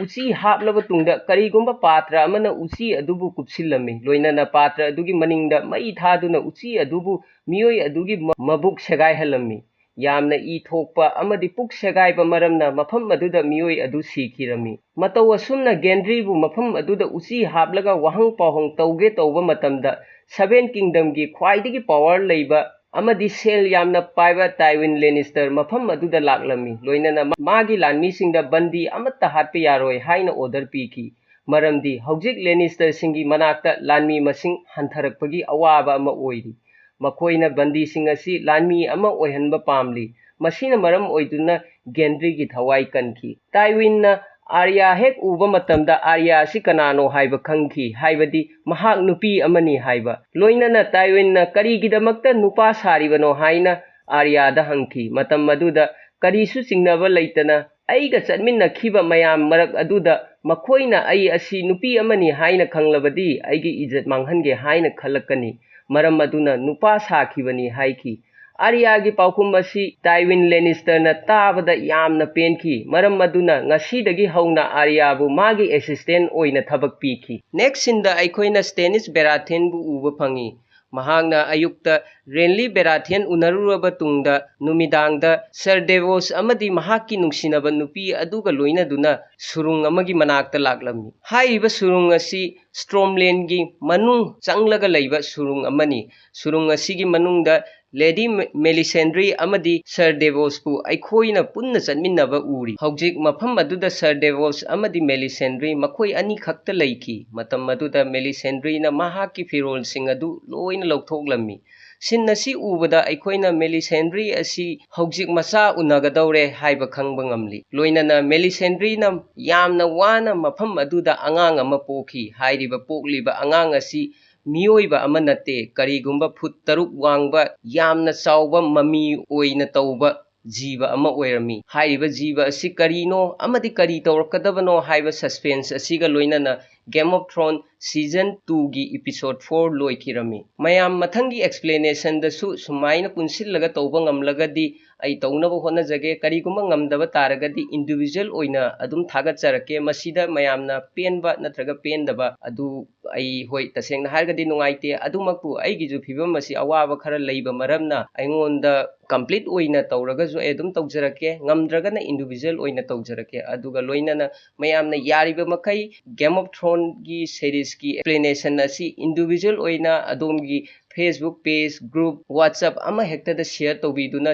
ꯎꯆꯤ ꯍꯥꯞꯂꯕ ꯇꯨꯡꯗ ꯀꯔꯤꯒꯨꯝꯕ ꯄꯥꯇ꯭ꯔ ꯑꯃꯅ ꯎꯆꯤ ꯑꯗꯨꯕꯨ ꯀꯨꯞꯁꯤꯜꯂꯝꯃꯤ, ꯂꯣꯏꯅꯅ ꯄꯥꯇ꯭ꯔ ꯑꯗꯨꯒꯤ ꯃꯅꯤꯡꯗ ꯃꯩ ꯊꯥꯗꯨꯅ ꯎꯆꯤ ꯑꯗꯨꯕꯨ ꯃꯤꯑꯣꯏ ꯑꯗꯨꯒꯤ ꯃ-, ꯃꯕꯨꯛ ꯁꯦꯒꯥꯏꯍꯜꯂꯝꯃꯤ꯫ ꯌꯥꯝꯅ ꯏ ꯊꯣꯛꯄ ꯑꯃꯗꯤ ꯄꯨꯛ ꯁꯦꯒꯥꯏꯕ ꯃꯔꯝꯅ ꯃꯐꯝ ꯑꯗꯨꯗ ꯃꯤꯑꯣꯏ ꯑꯗꯨ ꯁꯤꯈꯤꯔꯝꯃꯤ꯫ ꯃꯇꯧ ꯑꯁꯨꯝꯅ ꯒꯦꯟꯗ꯭ꯔꯤꯕꯨ ꯃꯐꯝ ꯑꯗꯨꯗ ꯎꯆꯤ ꯍꯥꯞꯂꯒ ꯋꯥꯍꯪ ꯄꯥꯎꯍꯪ ꯇꯧꯒꯦ ꯇꯧꯕ ꯃꯇꯝꯗ, ꯁꯚꯦꯟ ꯀꯤꯡꯗꯝꯒꯤ ꯈ꯭ꯋꯥꯏꯗꯒꯤ ꯄꯥꯋꯔ ꯂꯩꯕ ꯑꯃꯗꯤ ꯁꯦꯜ ꯌꯥꯝꯅ ꯄꯥꯏꯕ ꯇꯥꯏꯋꯤꯟ ꯂꯦꯅꯤꯁꯇꯔ ꯃꯐꯝ ꯑꯗꯨꯗ ꯂꯥꯛꯂꯝꯃꯤ, ꯂꯣꯏꯅꯅ ꯃꯥꯒꯤ ꯂꯥꯟꯃꯤꯁꯤꯡꯗ ꯕꯟꯗꯤ ꯑꯃꯠꯇ ꯍꯥꯠꯄ ꯌꯥꯔꯣꯏ ꯍꯥꯏꯅ ꯑꯣꯔꯗꯔ ꯄꯤꯈꯤ꯫ ꯃꯔꯝꯗꯤ ꯍꯧꯖꯤꯛ ꯂꯦꯅꯤꯁꯇꯔꯁꯤꯡꯒꯤ ꯃꯅꯥꯛꯇ ꯂꯥꯟꯃꯤ ꯃꯁꯤꯡ ꯍꯟꯊꯔꯛꯄꯒꯤ ꯑꯋꯥꯕ ꯑꯃ ꯑꯣꯏꯔꯤ꯫ ꯃꯈꯣꯏꯅ ꯕꯟꯗꯤꯁꯤꯡ ꯑꯁꯤ ꯂꯥꯟꯃꯤ ꯑꯃ ꯑꯣꯏꯍꯟꯕ ꯄꯥꯝꯂꯤ꯫ ꯃꯁꯤꯅ ꯃꯔꯝ ꯑꯣꯏꯗꯨꯅ ꯒꯦꯟꯗ꯭ꯔꯤꯒꯤ ꯊꯋꯥꯏ ꯀꯟꯈꯤ꯫ ꯇꯥꯏꯋꯤꯟꯅ ꯑꯥꯔꯌꯥ ꯍꯦꯛ ꯎꯕ ꯃꯇꯝꯗ ꯑꯥꯔꯌꯥ ꯑꯁꯤ ꯀꯅꯥꯅꯣ ꯍꯥꯏꯕ ꯈꯪꯈꯤ, ꯍꯥꯏꯕꯗꯤ ꯃꯍꯥꯛ ꯅꯨꯄꯤ ꯑꯃꯅꯤ ꯍꯥꯏꯕ꯫ ꯂꯣꯏꯅꯅ ꯇꯥꯏꯋꯤꯟꯅ ꯀꯔꯤꯒꯤꯗꯃꯛꯇ ꯅꯨꯄꯥ ꯁꯥꯔꯤꯕꯅꯣ ꯍꯥꯏꯅ ꯑꯥꯔꯌꯥꯗ ꯍꯪꯈꯤ꯫ ꯃꯇꯝ ꯑꯗꯨꯗ ꯀꯔꯤꯁꯨ ꯆꯤꯡꯅꯕ ꯂꯩꯇꯅ ꯑꯩꯒ ꯆꯠꯃꯤꯟꯅꯈꯤꯕ ꯃꯌꯥꯝ ꯃꯔꯛ ꯑꯗꯨꯗ ꯃꯈꯣꯏꯅ ꯑꯩ ꯑꯁꯤ ꯅꯨꯄꯤ ꯑꯃꯅꯤ ꯍꯥꯏꯅ ꯈꯪꯂꯕꯗꯤ ꯑꯩꯒꯤ ꯏꯖꯠ ꯃꯥꯡꯍꯟꯒꯦ ꯍꯥꯏꯅ ꯈꯜꯂꯛꯀꯅꯤ, ꯃꯔꯝ ꯑꯗꯨꯅ ꯅꯨꯄꯥ ꯁꯥꯈꯤꯕꯅꯤ ꯍꯥꯏꯈꯤ꯫ ꯑꯥꯔꯌꯥꯒꯤ ꯄꯥꯎꯈꯨꯝ ꯑꯁꯤ ꯇꯥꯏꯋꯤꯟ ꯂꯦꯅꯤꯁꯇꯔꯅ ꯇꯥꯕꯗ ꯌꯥꯝꯅ ꯄꯦꯟꯈꯤ, ꯃꯔꯝ ꯑꯗꯨꯅ ꯉꯁꯤꯗꯒꯤ ꯍꯧꯅ ꯑꯥꯔꯌꯥꯕꯨ ꯃꯥꯒꯤ ꯑꯦꯁꯤꯁꯇꯦꯟ ꯑꯣꯏꯅ ꯊꯕꯛ ꯄꯤꯈꯤ꯫ ꯅꯦꯛꯁ ꯁꯤꯟꯗ ꯑꯩꯈꯣꯏꯅ ꯁ꯭ꯇꯦꯅꯤꯁ ꯕꯦꯔꯥꯊꯦꯟꯕꯨ ꯎꯕ ꯐꯪꯉꯤ꯫ ꯃꯍꯥꯛꯅ ꯑꯌꯨꯛꯇ ꯔꯦꯟꯂꯤ ꯕꯦꯔꯥꯊꯦꯟ ꯎꯅꯔꯨꯔꯕ ꯇꯨꯡꯗ ꯅꯨꯃꯤꯗꯥꯡꯗ ꯁꯔ ꯗꯦꯚꯣꯁ ꯑꯃꯗꯤ ꯃꯍꯥꯛꯀꯤ ꯅꯨꯡꯁꯤꯅꯕ ꯅꯨꯄꯤ ꯑꯗꯨꯒ ꯂꯣꯏꯅꯗꯨꯅ ꯁꯨꯔꯨꯡ ꯑꯃꯒꯤ ꯃꯅꯥꯛꯇ ꯂꯥꯛꯂꯝꯃꯤ꯫ ꯍꯥꯏꯔꯤꯕ ꯁꯨꯔꯨꯡ ꯑꯁꯤ ꯁ꯭ꯇ꯭ꯔꯣꯝꯂꯦꯟꯒꯤ ꯃꯅꯨꯡ ꯆꯪꯂꯒ ꯂꯩꯕ ꯁꯨꯔꯨꯡ ꯑꯃꯅꯤ꯫ ꯁꯨꯔꯨꯡ ꯑꯁꯤꯒꯤ ꯃꯅꯨꯡꯗ ꯂꯦꯗꯤ ꯃꯦ-, ꯃꯦꯂꯤꯁꯦꯟꯗ꯭ꯔꯤ ꯑꯃꯗꯤ ꯁꯔ ꯗꯦꯚꯣꯁꯄꯨ ꯑꯩꯈꯣꯏꯅ ꯄꯨꯟꯅ ꯆꯠꯃꯤꯟꯅꯕ ꯎꯔꯤ꯫ ꯍꯧꯖꯤꯛ ꯃꯐꯝ ꯑꯗꯨꯗ ꯁꯔ ꯗꯦꯚꯣꯁ ꯑꯃꯗꯤ ꯃꯦꯂꯤꯁꯦꯟꯗ꯭ꯔꯤ ꯃꯈꯣꯏ ꯑꯅꯤꯈꯛꯇ ꯂꯩꯈꯤ꯫ ꯃꯇꯝ ꯑꯗꯨꯗ ꯃꯦꯂꯤꯁꯦꯟꯗ꯭ꯔꯤꯅ ꯃꯍꯥꯛꯀꯤ ꯐꯤꯔꯣꯜꯁꯤꯡ ꯑꯗꯨ ꯂꯣꯏꯅ ꯂꯧꯊꯣꯛꯂꯝꯃꯤ꯫ ꯁꯤꯟ ꯑꯁꯤ ꯎꯕꯗ ꯑꯩꯈꯣꯏꯅ ꯃꯦꯂꯤꯁꯦꯟꯗ꯭ꯔꯤ ꯑꯁꯤ ꯍꯧꯖꯤꯛ ꯃꯆꯥ ꯎꯅꯒꯗꯧꯔꯦ ꯍꯥꯏꯕ ꯈꯪꯕ ꯉꯝꯂꯤ꯫ ꯂꯣꯏꯅꯅ ꯃꯦꯂꯤꯁꯦꯟꯗ꯭ꯔꯤꯅ ꯌꯥꯝꯅ ꯋꯥꯅ ꯃꯐꯝ ꯑꯗꯨꯗ ꯑꯉꯥꯡ ꯑꯃ ꯄꯣꯛꯈꯤ꯫ ꯍꯥꯏꯔꯤꯕ ꯄꯣꯛꯂꯤꯕ ꯑꯉꯥꯡ ꯑꯁꯤ ꯃꯤꯑꯣꯏꯕ ꯑꯃ ꯅꯠꯇꯦ, ꯀꯔꯤꯒꯨꯝꯕ ꯐꯨꯠ ꯇꯔꯨꯛ ꯋꯥꯡꯕ, ꯌꯥꯝꯅ ꯆꯥꯎꯕ ꯃꯃꯤ ꯑꯣꯏꯅ ꯇꯧꯕ ꯖꯤꯕ ꯑꯃ ꯑꯣꯏꯔꯝꯃꯤ꯫ ꯍꯥꯏꯔꯤꯕ ꯖꯤꯕ ꯑꯁꯤ ꯀꯔꯤꯅꯣ ꯑꯃꯗꯤ ꯀꯔꯤ ꯇꯧꯔꯛꯀꯗꯕꯅꯣ ꯍꯥꯏꯕ ꯁꯁꯄꯦꯟꯁ ꯑꯁꯤꯒ ꯂꯣꯏꯅꯅ Game of Thrones season two ꯒꯤ episode four ꯂꯣꯏꯈꯤꯔꯝꯃꯤ꯫ ꯃꯌꯥꯝ ꯃꯊꯪꯒꯤ ꯑꯦꯛꯁꯄ꯭ꯂꯦꯅꯦꯁꯟꯗꯁꯨ ꯁꯨꯃꯥꯏꯅ ꯄꯨꯟꯁꯤꯜꯂꯒ ꯇꯧꯕ ꯉꯝꯂꯒꯗꯤ ꯑꯩ ꯇꯧꯅꯕ ꯍꯣꯠꯅꯖꯒꯦ꯫ ꯀꯔꯤꯒꯨꯝꯕ ꯉꯝꯗꯕ ꯇꯥꯔꯒꯗꯤ ꯏꯟꯗꯤꯚꯤꯖꯨꯋꯦꯜ ꯑꯣꯏꯅ ꯑꯗꯨꯝ ꯊꯥꯒꯠꯆꯔꯛꯀꯦ꯫ ꯃꯁꯤꯗ ꯃꯌꯥꯝꯅ ꯄꯦꯟꯕ ꯅꯠꯇ꯭ꯔꯒ ꯄꯦꯟꯗꯕ ꯑꯗꯨ ꯑꯩ, ꯍꯣꯏ, ꯇꯁꯦꯡꯅ ꯍꯥꯏꯔꯒꯗꯤ ꯅꯨꯡꯉꯥꯏꯇꯦ꯫ ꯑꯗꯨꯃꯛꯄꯨ ꯑꯩꯒꯤꯁꯨ ꯐꯤꯕꯝ ꯑꯁꯤ ꯑꯋꯥꯕ ꯈꯔ ꯂꯩꯕ ꯃꯔꯝꯅ ꯑꯩꯉꯣꯟꯗ ꯀꯝꯄ꯭ꯂꯤꯠ ꯑꯣꯏꯅ ꯇꯧꯔꯒꯁꯨ ꯑꯩ ꯑꯗꯨꯝ ꯇꯧꯖꯔꯛꯀꯦ, ꯉꯝꯗ꯭ꯔꯒꯅ ꯏꯟꯗꯤꯚꯤꯖꯨꯋꯦꯜ ꯑꯣꯏꯅ ꯇꯧꯖꯔꯛꯀꯦ꯫ ꯑꯗꯨꯒ ꯂꯣꯏꯅꯅ ꯃꯌꯥꯝꯅ ꯌꯥꯔꯤꯕ ꯃꯈꯩ Game of Thrones ꯒꯤ ꯁꯦꯔꯤꯁꯀꯤ ꯑꯦꯛꯁꯄ꯭ꯂꯦꯅꯦꯁꯟ ꯑꯁꯤ ꯏꯟꯗꯤꯚꯤꯖꯨꯋꯦꯜ ꯑꯣꯏꯅ ꯑꯗꯣꯝꯒꯤ Facebook page, group, WhatsApp ꯑꯃꯍꯦꯛꯇꯗ ꯁꯤꯌꯔ ꯇꯧꯕꯤꯗꯨꯅ